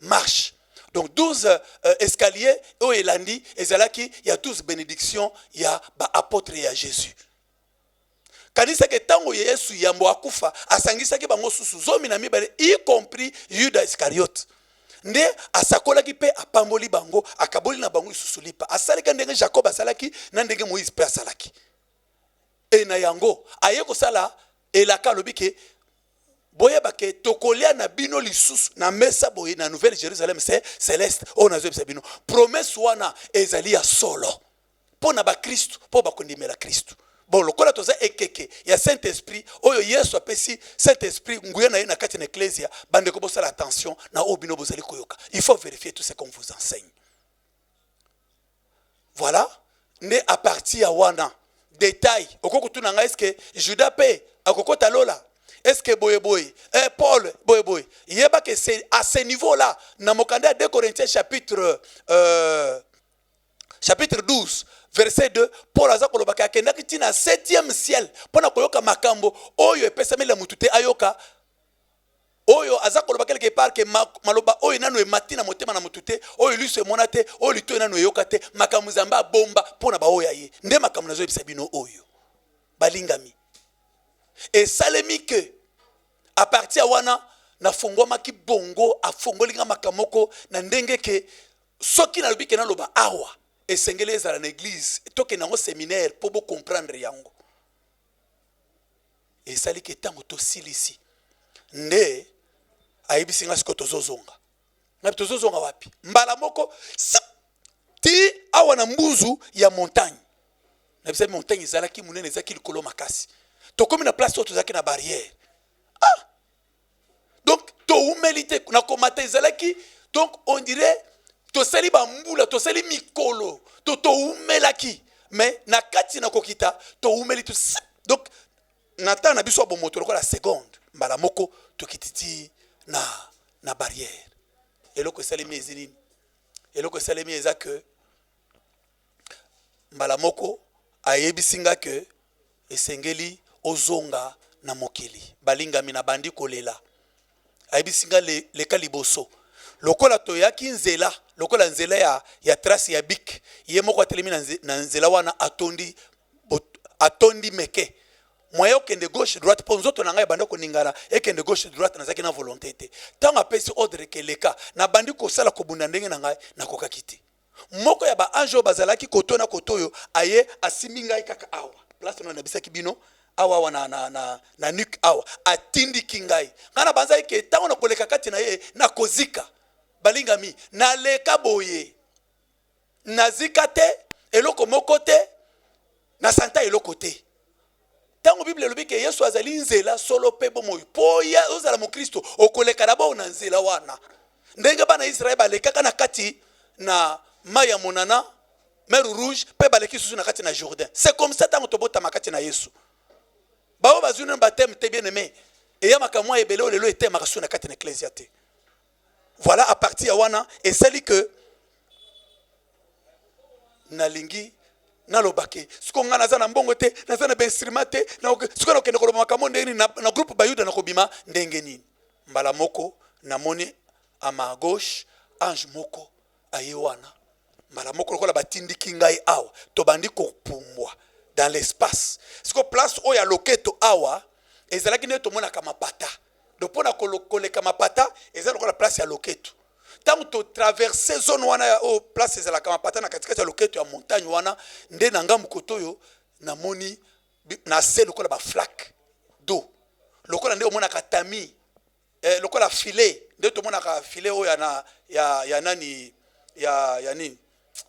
marche, donc 12 escalier oyo elandi ezalaki ya 12 bénédiction ya baapôtre ya Jésus. Kanisaki ntango Yesu yambo akufa asangisaki bango susu 12, y compris Yuda Iscariote, nde asakolaki mpe apamboli bango, akaboli na bango lisusu lipa, asalaki ndenge Jacob asalaki na ndenge Moïse mpe asalaki. E na yango aye kosala elaka, alobi ke boyeba ke tokolia na bino lisusu na mesa boye na Nouvelle Jérusalem se céleste. Oyo nazoyebisa bino, promesse wana ezali ya solo mpo na bakristu, mpo bakondimela Kristu. Bon, lokola toza ekeke ya Saint Esprit oyo Yesu apesi Saint Esprit nguya na ye na kati na eklesia, bandeko, bosala attention na oyo bino bozali koyoka. Il faut vérifier tout ce qu'on vous enseigne. Voilà, nde à partir ya wana, détail okoki kotuna ngai: est-ce Judas mpe akokota lola? Est-ce boye boye, Paul boye boye? Yeba ke c'est à ce niveau là na mokanda ya 2 Corinthiens chapitre 12 verset 2, Paul aza kolobaka akendaki ntina 7e ciel mpo na koyoka makambo oyo epesameli ya mutu te ayoka. Oyo aza koloba quelque part ke maloba oyo nano emati na motema na motu te, oyo liso emona te, oyo litoyi nano eyoka te, makambo Nzambe abomba mpo na baoyo ya ye. Nde makambo nazoyebisa bino oyo, balingami, esalemi ke à partir ya wana nafongwamaki bongo, afongoli nga makambo moko na ndenge ke soki nalobi ke naloba awa, esengeli ezala na église, tokende yango séminaire mpo bocomprendre yango. Esali ke ntango tosilisi, nde ayebisi nga: sikoyo tozozonga. Ngabi: tozozonga wapi? Mbala moko ti awa na mbunzu ya montagne. Na bisa montagne ezalaki monene, ezalaki likolo makasi. Tokomi na place oyo tozalaki na barrière. Ah, donc toumeli te na komata, ezalaki donc on dirait tosali bambula, tosali mikolo to toumelaki, mais na kati na kokita toumeli to. Donc na ntango na biso ya bomoto lokola seconde, mbala moko tokiti ti na barrière. Eloko esalemi ezi nini? Eloko esalemi eza ke mbala moko ayebisi nga ke esengeli ozonga na mokili. Balingami, na bandi kolela. Ayebisi nga: leka liboso. Lokola toyaki nzela, lokola nzela ya trace ya bik, ye moko atelemi na nzela wana, atondi, atondi meke. Moyen okende gauche droite mpo nzoto na ngai ebanda koningana ekende gauche droite, nazalaki na volonté te. Ntango apesi ordre ke leka, nabandi kosala kobunda ndenge na ngai, nakokaki te. Moko ya ba ange oyo bazalaki koto na koto oyo aye asimbi ngai kaka awa place na nabisaki bino awa awa na, na, na, na nuque awa, atindiki ngai. Ngai nabanzaki ke ntango nakoleka kati na ye nakozika. Balingami, naleka boye nazika te, eloko moko te, nasanta eloko te. Ntango Biblia elobi ke Yesu azali nzela, solo mpe bomoi, mpo ya ozala mokristo okoleka na bao na nzela wana, ndenge bana Israele balekaka na kati na mai ya monana, mer Rouge, mpe baleki susu na kati na Jourdain. C'est comme ça ntango tobotama kati na Yesu. Baoyo bazwi nano baptême te, bien aimé, eya makambo mwa ebele oyo lelo etemaka susu na kati na eklezia te. Voilà, à partir ya wana esali que nalingi naloba ke sikoyo ngai naza na mbongo te, naza na bainstrument te, sikoyo nakokende koloba makambo ndenge nini na, na groupe Bayuda, nakobima ndenge nini? Mbala moko namoni à ma gauche ange moko aye wana, mbala moko lokola batindiki ngai awa, tobandi kopumbwa dans l'espace. Sikoyo place oyo ya loketo awa ezalaki nde tomonaka mapata, donc mpo na koleka mapata eza lokola place ya loketo. Ntango totraverse zone wana ya oyo place ezalaka mapata na katikati ya loketo ya montagne wana, nde na ngambo kote oyo namoni na se lokola baflake d'eau, lokola nde omonaka tami eh, lokola filet nde tomonaka filet oyo ya, na, ya, ya nani ya, ya nini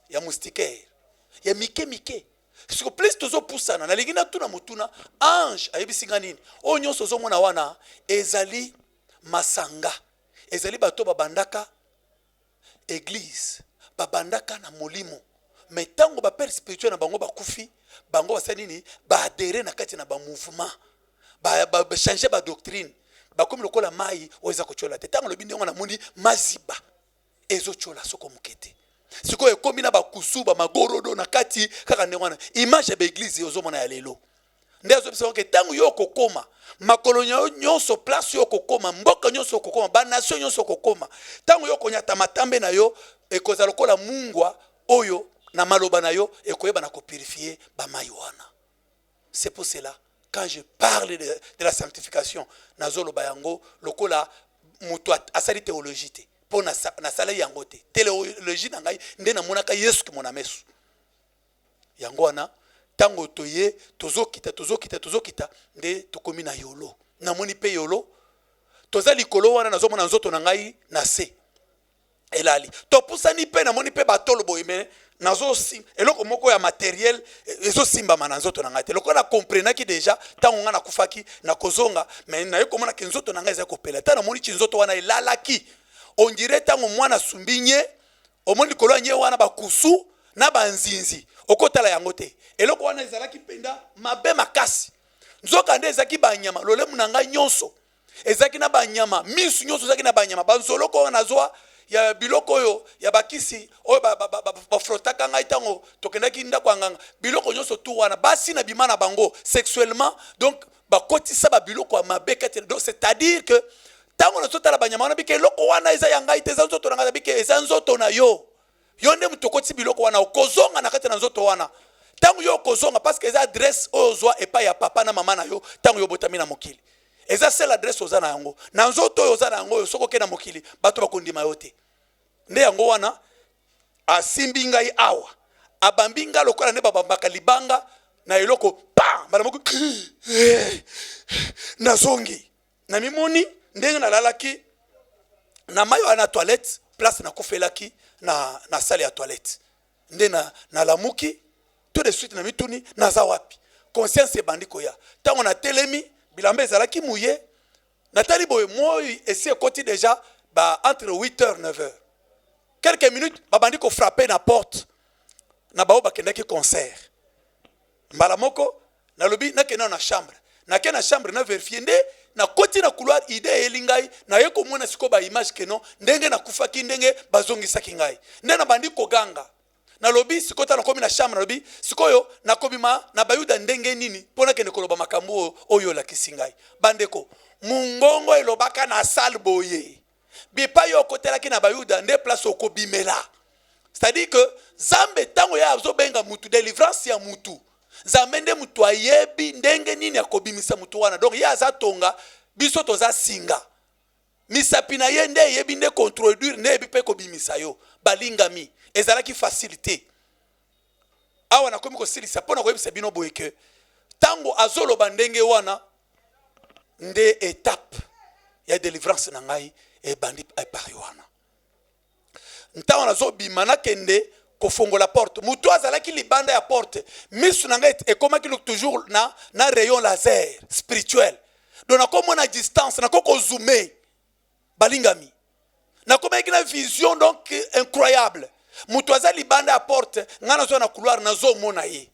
ya moustiquaire ya mike mike. Siko plus tozopusana, nalingi natuna motuna, ange ayebisi nga nini? Oyo nyonso ozomona wana ezali masanga, ezali bato babandaka eglise, babandaka na molimo, mais ntango bapère spirituel na bango bakufi, bango basali nini? Baadere na kati na bamouvement, bachange ba, ba badoctrine, bakomi lokola mai oyo eza kotyola te. Ntango alobi ndenge namoni maziba ezotyola soko moke te, sikoyo ekomi na bakusu bamagorodo na kati, kaka ndenge wana image ya baeglize ozomona ya lelo. Nde azobisa ke ntango yo okokoma makolo nyonso, place yo okokoma, mboka nyonso okokoma, banation nyonso okokoma, ntango yo okonyata matambe na yo ekozala lokola mungwa oyo na maloba na yo ekoyeba na kopurifie bamai wana. C'est pour cela, quand je parle de la sanctification, nazoloba yango lokola moto asali théologie te, mpo nasalaki yango te. Théologie na ngai nde namonaka Yesu kimona meso. Yango wana ntango toye tozokita, tozokita, tozokita, nde tokomi na Yolo. Namoni mpe Yolo, toza likolo wana, nazomona nzoto na ngai na se elali. Topusani mpe namoni mpe batolo boye, me nazosi eloko moko ya materiel ezosimbama na nzoto na ngai te, lokola nakomprenaki deja ntango ngai nakufaki nakozonga. Me naye komona ke nzoto na ngai ezali kopela. Ntango namoni ti nzoto wana elalaki, ondire ntango mwana asumbi nye, omoni likolo ya nye wana bakusu na banzinzi, okotala yango te. Eloko wana ezalaki mpenza mabe makasi, nzoka nde ezalaki banyama. Lolemu na ngai nyonso ezalaki na banyama, misu nyonso ezalaki na banyama, banzoloko oyo nazwa ya biloko oyo ya bakisi oyo bafrotaka ngai ntango tokendaki ndako ya nganga, biloko nyonso tu wana, basi na bima na bango sexuellement, donc bakotisa babiloko ya mabe kati. Donc c'est-à-dire que ntango nazotala banyama wana, bike eloko wana eza ya ngai te, eza nzoto na ngai. Bike eza nzoto na yo, yo nde moto okotisi biloko wana, okozonga na kati na nzoto wana ntango yo okozonga, parce que eza adresse oyo ozwa epai ya papa na mama na yo ntango yo obotami na mokili. Eza seule adresse oza na yango na nzoto oyo oza na yango oyo. Soki okei na mokili, bato bakondima yo te. Nde yango wana asimbi ngai awa, abambi ngai lokola nde babambaka libanga na eloko pa, mbala moko nazongi, namimoni ndenge nalalaki na mai wana na toilette, place nakufelaki na salle ya toilette. Nde nalamuki tout de suite, namituni naza wapi. Conscience ebandi koya ntango natelemi, bilamba ezalaki muye, natali boye, moi esi ekoti déjà ba entre 8 heures 9 heures. Quelques minutes, babandi kofrappe na porte na bao bakendaki concert. Mbala moko nalobi nakende na chambre, nake na chambre na verifie, nde nakoti na couloir, idée eyeli ngai, naye komona sikoyo baimage keno ndenge nakufaki, ndenge bazongisaki ngai, nde nabandi koganga. Nalobi sikoyo, ntango nakomi na chambre, nalobi sikoyo nakobima na Bayuda ndenge nini mpo nakende koloba makambo oyo oyo olakisi ngai? Bandeko, mongongo elobaka na salle boye: bipai oyo okotelaki na Bayuda nde place okobimela. C'est-à-dire que Nzambe, ntango ye azobenga mutu, délivrance ya mutu, Nzambe nde moto ayebi ndenge nini akobimisa moto wana. Donc ye aza tonga, biso toza singa. Misapi na ye nde eyebi nde kointroduire, nde eyebi mpe kobimisa yo. Balingami, ezalaki facile te. Awa nakomi kosilisa mpo na koyebisa bino boye ke ntango azoloba ndenge wana nde etape ya delivrance na ngai ebandi epari wana. Ntango nazobima nakende kofongola porte, moto azalaki libanda ya porte, misu na ngai ekomaki toujours na, na rayon laser spirituel, donc nakomona distance, nakoki kozume. Balingami, nakomaki na vision donc incroyable. Moto aza libanda ya porte, ngai nazwa na couloir, nazomona ye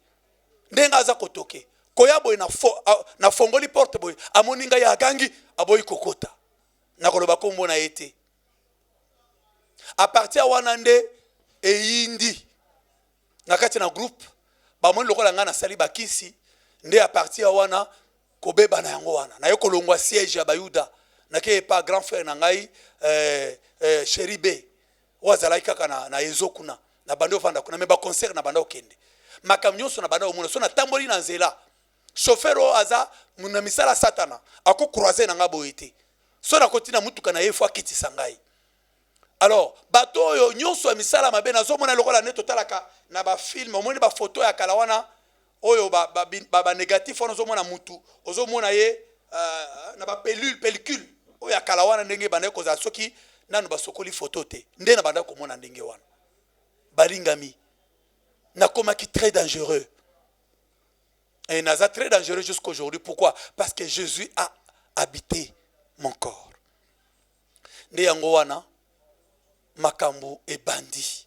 ndenge aza kotoke koya boye, nafongoli porte boye, amoni ngai, agangi, aboyi kokota. Nakoloba nkombo na ye te. A partir ya wana nde eyindi na kati na groupe, bamoni lokola ngai nasali bakisi. Nde a partir ya wana kobeba na yango wana, naye kolongwa siège ya Bayuda, nake epa grand frère na ngai Cheri B, oyo azalaki kaka na ezo kuna. Na bandi ovanda kuna, me baconcert na banda okende, makambo nyonso na banda omona. So natamboli na nzela, chauffeur oyo aza na misala satana akocroise na ngai boye te. So nakoti na mutuka na ye, fo akitisa ngai. Alors bato oyo nyonso ya misala mabe, nazomona lokola nde totalaka na bafilme, omoni bafoto ya kala wana oyo banégatif wana, ozomona mutu, ozomona ye na bapelule pellicule oyo ya kala wana, ndenge ebandaki kozala soki nanu basokoli foto te, nde na bandaki komona ndenge wana. Balingami, nakomaki très dangereux et naza très dangereux jusqu'aujourd'hui. Pourquoi? Parce que Jésus a habité mon corps. Nde yango wana makambo ebandi.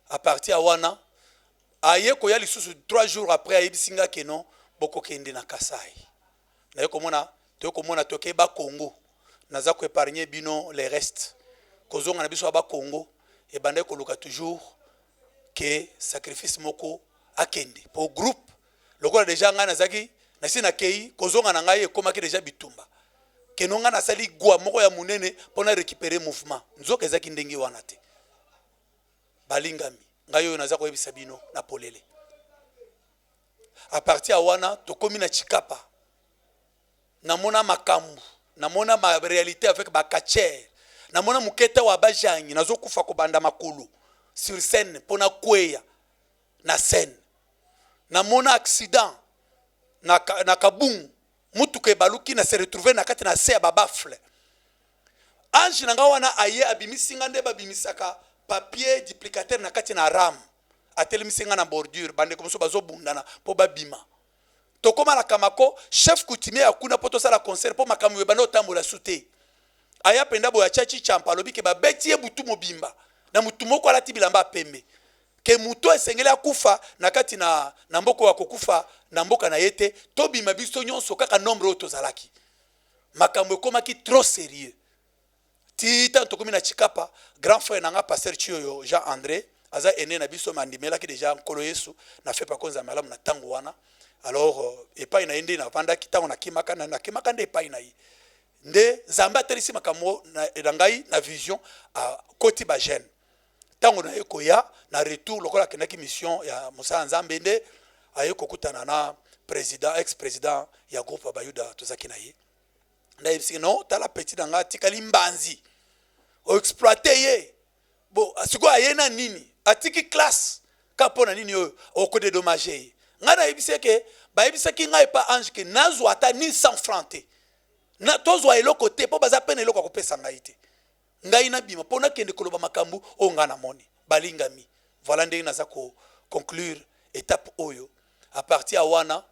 A partir ya wana, aye koya lisusu 3 jours après, ayebisi nga ke non, bokokende na Kasai. Naye komona, toye komona, toke Bakongo. Naza koépargne bino les restes. Kozonga na biso ya Bakongo, ebandaki koluka toujours ke sacrifice moko akende po groupe. Lokola deja ngai nazalaki nasi nakei, kozonga na ngai ekomaki deja bitumba keno ngai nasali gwa moko ya monene mpo na récupérer mouvement. Nzoka ezalaki ndenge wana te. Balingami, ngai oyo naza koyebisa bino na polele, a partir ya wana tokomi na Chikapa. Namona makambo, namona ma réalité avec bacatcheurs, namona moketa wa bajangi, nazokufa kobanda makolo sur scène mpo nakweya na scène. Namona accident na Kabungu, mutuka ebaluki, na se retrouve na kati na se ya babaffle. Ange na nga wana aye, abimisi nga nde babimisaka papier duplicateur na kati na ram, atelemisi nga na bordure, bandeko mosusu bazobundana mpo babima. Tokóma na Kamako, chef coutumier ya kuna, mpo tosala concert, mpo makambo ebanda otambola su te. Aya mpenza boye, atiaki champa, alobi ke babeti ye butu mobimba na motu moko alati bilamba ya pembe, ke moto esengeli akufa na kati na mboka oyo, akokufa na mboka na ye te. Tobima biso nyonso kaka nombre oyo tozalaki. Makambo ekomaki trop sérieux ti ntango tokomi na Chikapa. Grand frère na nga, pasteur Chioyo Jean André, aza aîné na biso, me andimelaki deja Nkolo Yesu na fe pakonza malamu na ntango wana. Alors epai na ye nde navandaki ntango nakimaka, nakimaka nde epai na ye nde Nzambe atelisi makambo na ngai na vision. Akoti bagene ntango na ye koya na retour, lokola akendaki mission ya mosala Nzambe, nde aye kokutana na président, ex président ya groupe ya Bayuda tozalaki na ye. Nayebisiki non, tala petit na ngai atikali mbanzi, oexploite ye bo sikoyo aye na nini, atiki classe ka mpo na nini oyo okodédommager ye. Ngai nayebisi eke bayebisaki ngai epa ange ke nazwa ata ni 100 franc te, na tozwa eloko te, mpo baza pene eloko ya kopesa ngai te. Ngai nabima mpo nakende koloba makambo oyo ngai namoni. Balingami, voilà ndenge naza koconclure étape oyo. A partir ya wana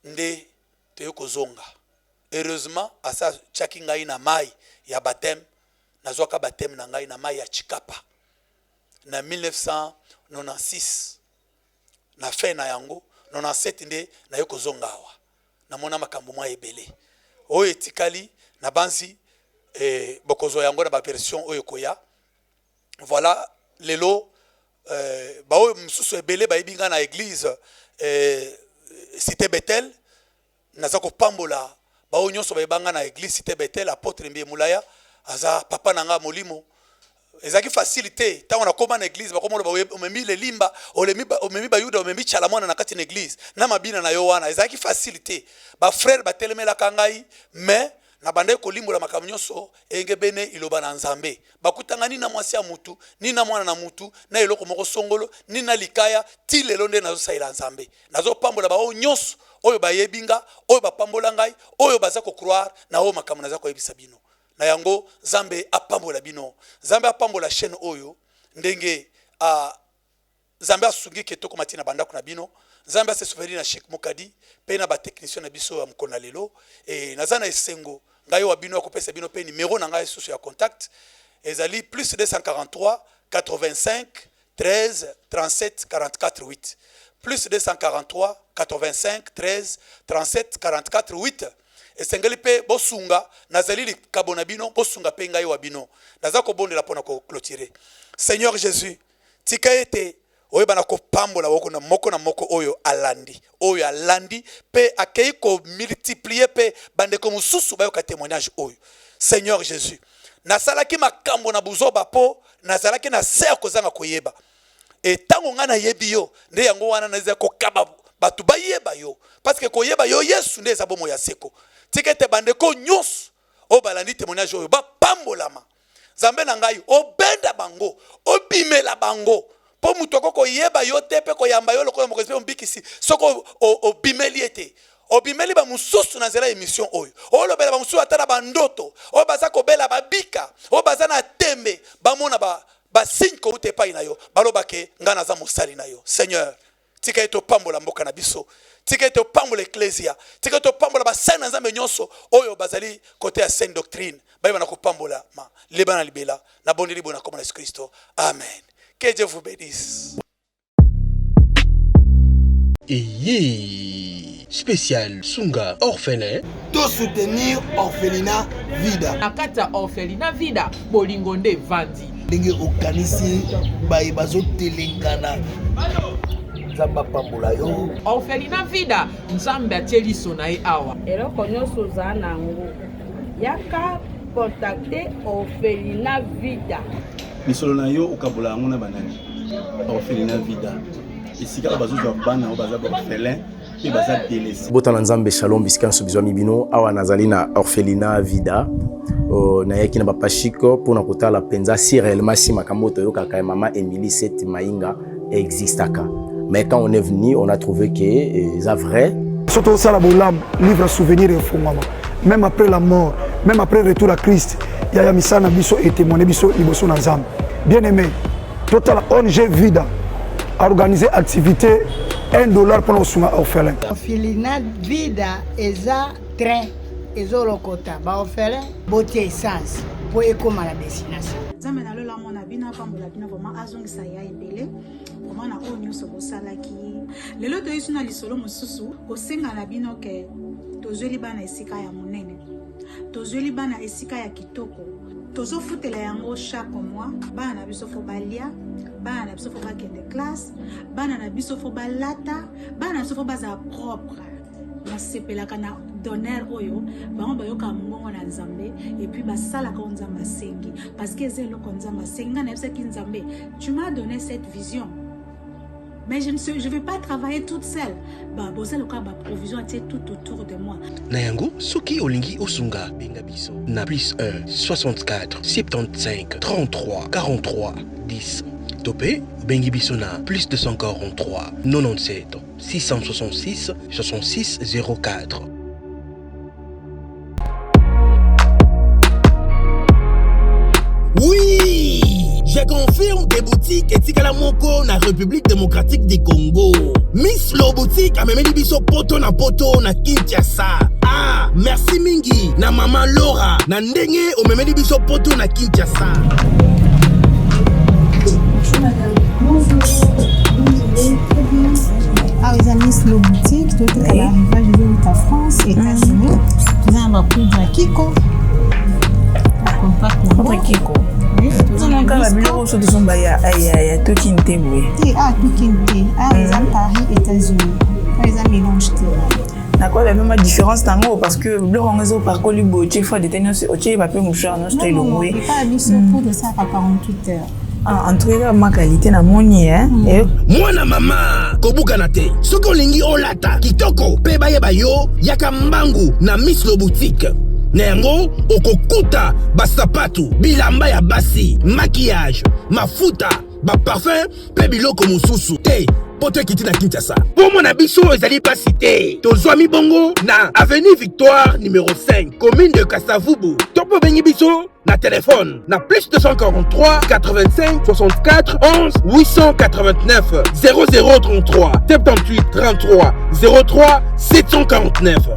nde toye kozonga. Heureusement asa atiaki ngai na mai ya baptême. Nazwaka baptême na ngai na mai ya Chikapa na 1996. Na fin na yango 97 nde naye kozonga awa. Namona makambo mwa ebele oyo etikali na banzi bokozwa yango na baversion oyo ekoya. Voilà, lelo baoyo mosusu ebele bayebi ngai na église Cité Betel. Naza kopambola baoyo nyonso bayeba ngai na église Cité Betel. Apôtre Mbie Mulaya aza papa na ngai molimo. Ezalaki facile te ntango nakoma na eglise, bakoma oloba omemi lelimba, omemi bayuda, omemi tshala-mwana na kati na eglise na mabina na yo wana. Ezalaki facile te, bafrère batelemelaka ngai, mais nabandaki kolimbola makambo nyonso engebene liloba na Nzambe. Bakutanga ni na mwasi ya mutu, ni na mwana na mutu, na eloko moko songolo, ni na likaya. Ti lelo nde nazosalela Nzambe, nazopambola baoyo nyonso oyo bayebi nga, oyo bapambola ngai, oyo baza kocroire na oyo makambo naza koyebisa bino. Na yango, Nzambe apambola bino. Nzambe apambola chaîne oyo ndenge a Nzambe asungi ke tokoma ti na bandako na bino. Nzambe a se souvenir na Chic Mukadi pe na ba techniciens na biso ya mokolo na lelo. Et naza na esengo ngai wa bino ya kopesa bino pe numero na ngai susu ya contact, ezali plus 243 85 13 37 44 8, plus 243 85 13 37 44 8. Esengeli mpe bosunga, nazali likabo na bino, bosunga mpe ngai wa bino. Naza kobondela mpo na ko cloturer. Seigneur Jesus, tika ete oyeba na kopambola woko na moko na moko oyo alandi, oyo alandi mpe akei ko multiplier mpe bandeko mosusu bayoka témoignage oyo. Seigneur Jesus, nasalaki makambo na buzoba mpo nazalaki na se ya kozanga koyeba. E ntango ngai nayebi yo, nde yango wana nazali kokaba bato bayeba yo, parce que koyeba yo Yesu nde eza bomoi ya seko. Tika ete bandeko nyonso oyo balandi témoignage oyo bapambolama. Nzambe na ngai, obenda bango, obimela bango, mpo moto akoki koyeba yo te mpe koyamba yo lokola mokonzi mpe mobikisi soki obimeli ye te. Obimeli bamosusu na nzela ya emission oyo, olobela bamosusu ata na bandoto, oyo baza kobela babika, oyo baza na tembe bamona ba basigne kouta epai na yo, baloba ke ngai naza mosali na yo. Seigneur, tika ete opambola mboka na biso, tika ete opambola eklesia, tika ete opambola basali na Nzambe nyonso oyo bazali kote ya sainte doctrine, bayeba na kopambolama libela na libela. Nabondeli boye na kombo na Yesu Kristo, amen. Que Dieu vous bénisse. Eyee spécial sunga orphelin. To soutenir orphelinat Vida. Na kati ya orphelinat Vida, bolingo nde evandi. Ndenge okanisi baye bazotelengana, Nzambe apambola yo. Orphelinat Vida, Nzambe atie liso na ye awa. Eloko nyonso oza na yango, yaka contacter orphelinat Vida. Misolo na yo okabola yango na banani? Orphelinat Vida, esika oyo bazozwa bana oyo baza baorphelin mpe baza délaissé. Bota na Nzambe, shalom bisika nyonso bizwami bino. Awa nazali na orphelinat Vida. Nayaki na bapashiko mpo na kotala mpenza si réellement si makambo oyo toyokaka ya mama Emilie Seth Mayinga existaka. Mais quand on est venu, on a trouvé que eza vrai. Soki tosala bolamu, livre ya souvenir efungwama, même après la mort, même après retour à Christ. Yaya, misala na biso etémoigne biso liboso na Nzambe. Bien aimé, totala ONG Vida organiser activité 1 dollar mpona kosunga orphelin. Orphelinat Vida eza train ezolokota baorphelin, botia essence mpo ekóma na destination. Nzambe na lola amona bino, apambola bino vraiment, azongisa ya ebele vraiment na oyo nyonso bosalaki. Lelo toyei na lisolo mosusu, kosenga na bino ke tozweli bana esika ya monene, tozweli bana esika ya kitoko, tozofutela yango chaque mois. Bana na biso fo balia, bana na biso fo bakende classe, bana na biso fo balata, bana na biso fo bazala propre. Nasepelaka na donner oyo bango bayokaka mongongo na Nzambe, et puis basalaka oyo Nzambe asengi, parce que eza eloko Nzambe asengi. Ngai nayebisaki Nzambe: tu m'as donné cette vision, mais je vais pas travailler toute seule. Ba boza lokola ba provision atie tout autour de moi. Na yango, soki olingi osunga, benga biso na plus 1 64 75 33 43 10 to mpe obengi biso na plus 243 97 666 66 04. Oui, je confirme que boutique etikala moko na République démocratique du Congo. Miss Lo Boutique amemeli biso poto na poto na Kinshasa. Ah, merci mingi na mama Laura na ndenge omemeli biso poto na Kinshasa. Bonjour madame. Bonjour. Très bien. Awa eza Miss Lo Boutique, totekala arrivage ezowuta France, États-Unis. Toza na bapoudre ya Kiko, bacompact nango. Poudre Kiko. Tozonaka babiloko oso tozomba ya tokini te boye. Te, awa tokini te. Awa eza Paris, États-Unis. Awa eza mélange te. Nakoyeba. oyeba mpe ma différence nango, parce que biloko yango ezopakoli boye, otie fond de teint nyonso, otie papier mouchoir nyonso to elongwe. Epa biso poudre esalaka 48 heures. Ah, en tout cas ma qualité namoni. Mwana mama, kobukana te. Soki olingi olata kitoko mpe bayeba yo, yaka mbangu na Miss Lo Boutique. Na yango okokuta basapatu, bilamba ya basi, maquillage, mafuta, baparfum mpe biloko mosusu te. Poto ekiti na Kinshasa mpo mona biso ezali mpasi te. Tozwami bongo na avenue Victoire numéro 5, commune de Kasavubu, to mpe obengi biso na telefone na plus 243 85 64 11 889, 0033 78 33 03 749.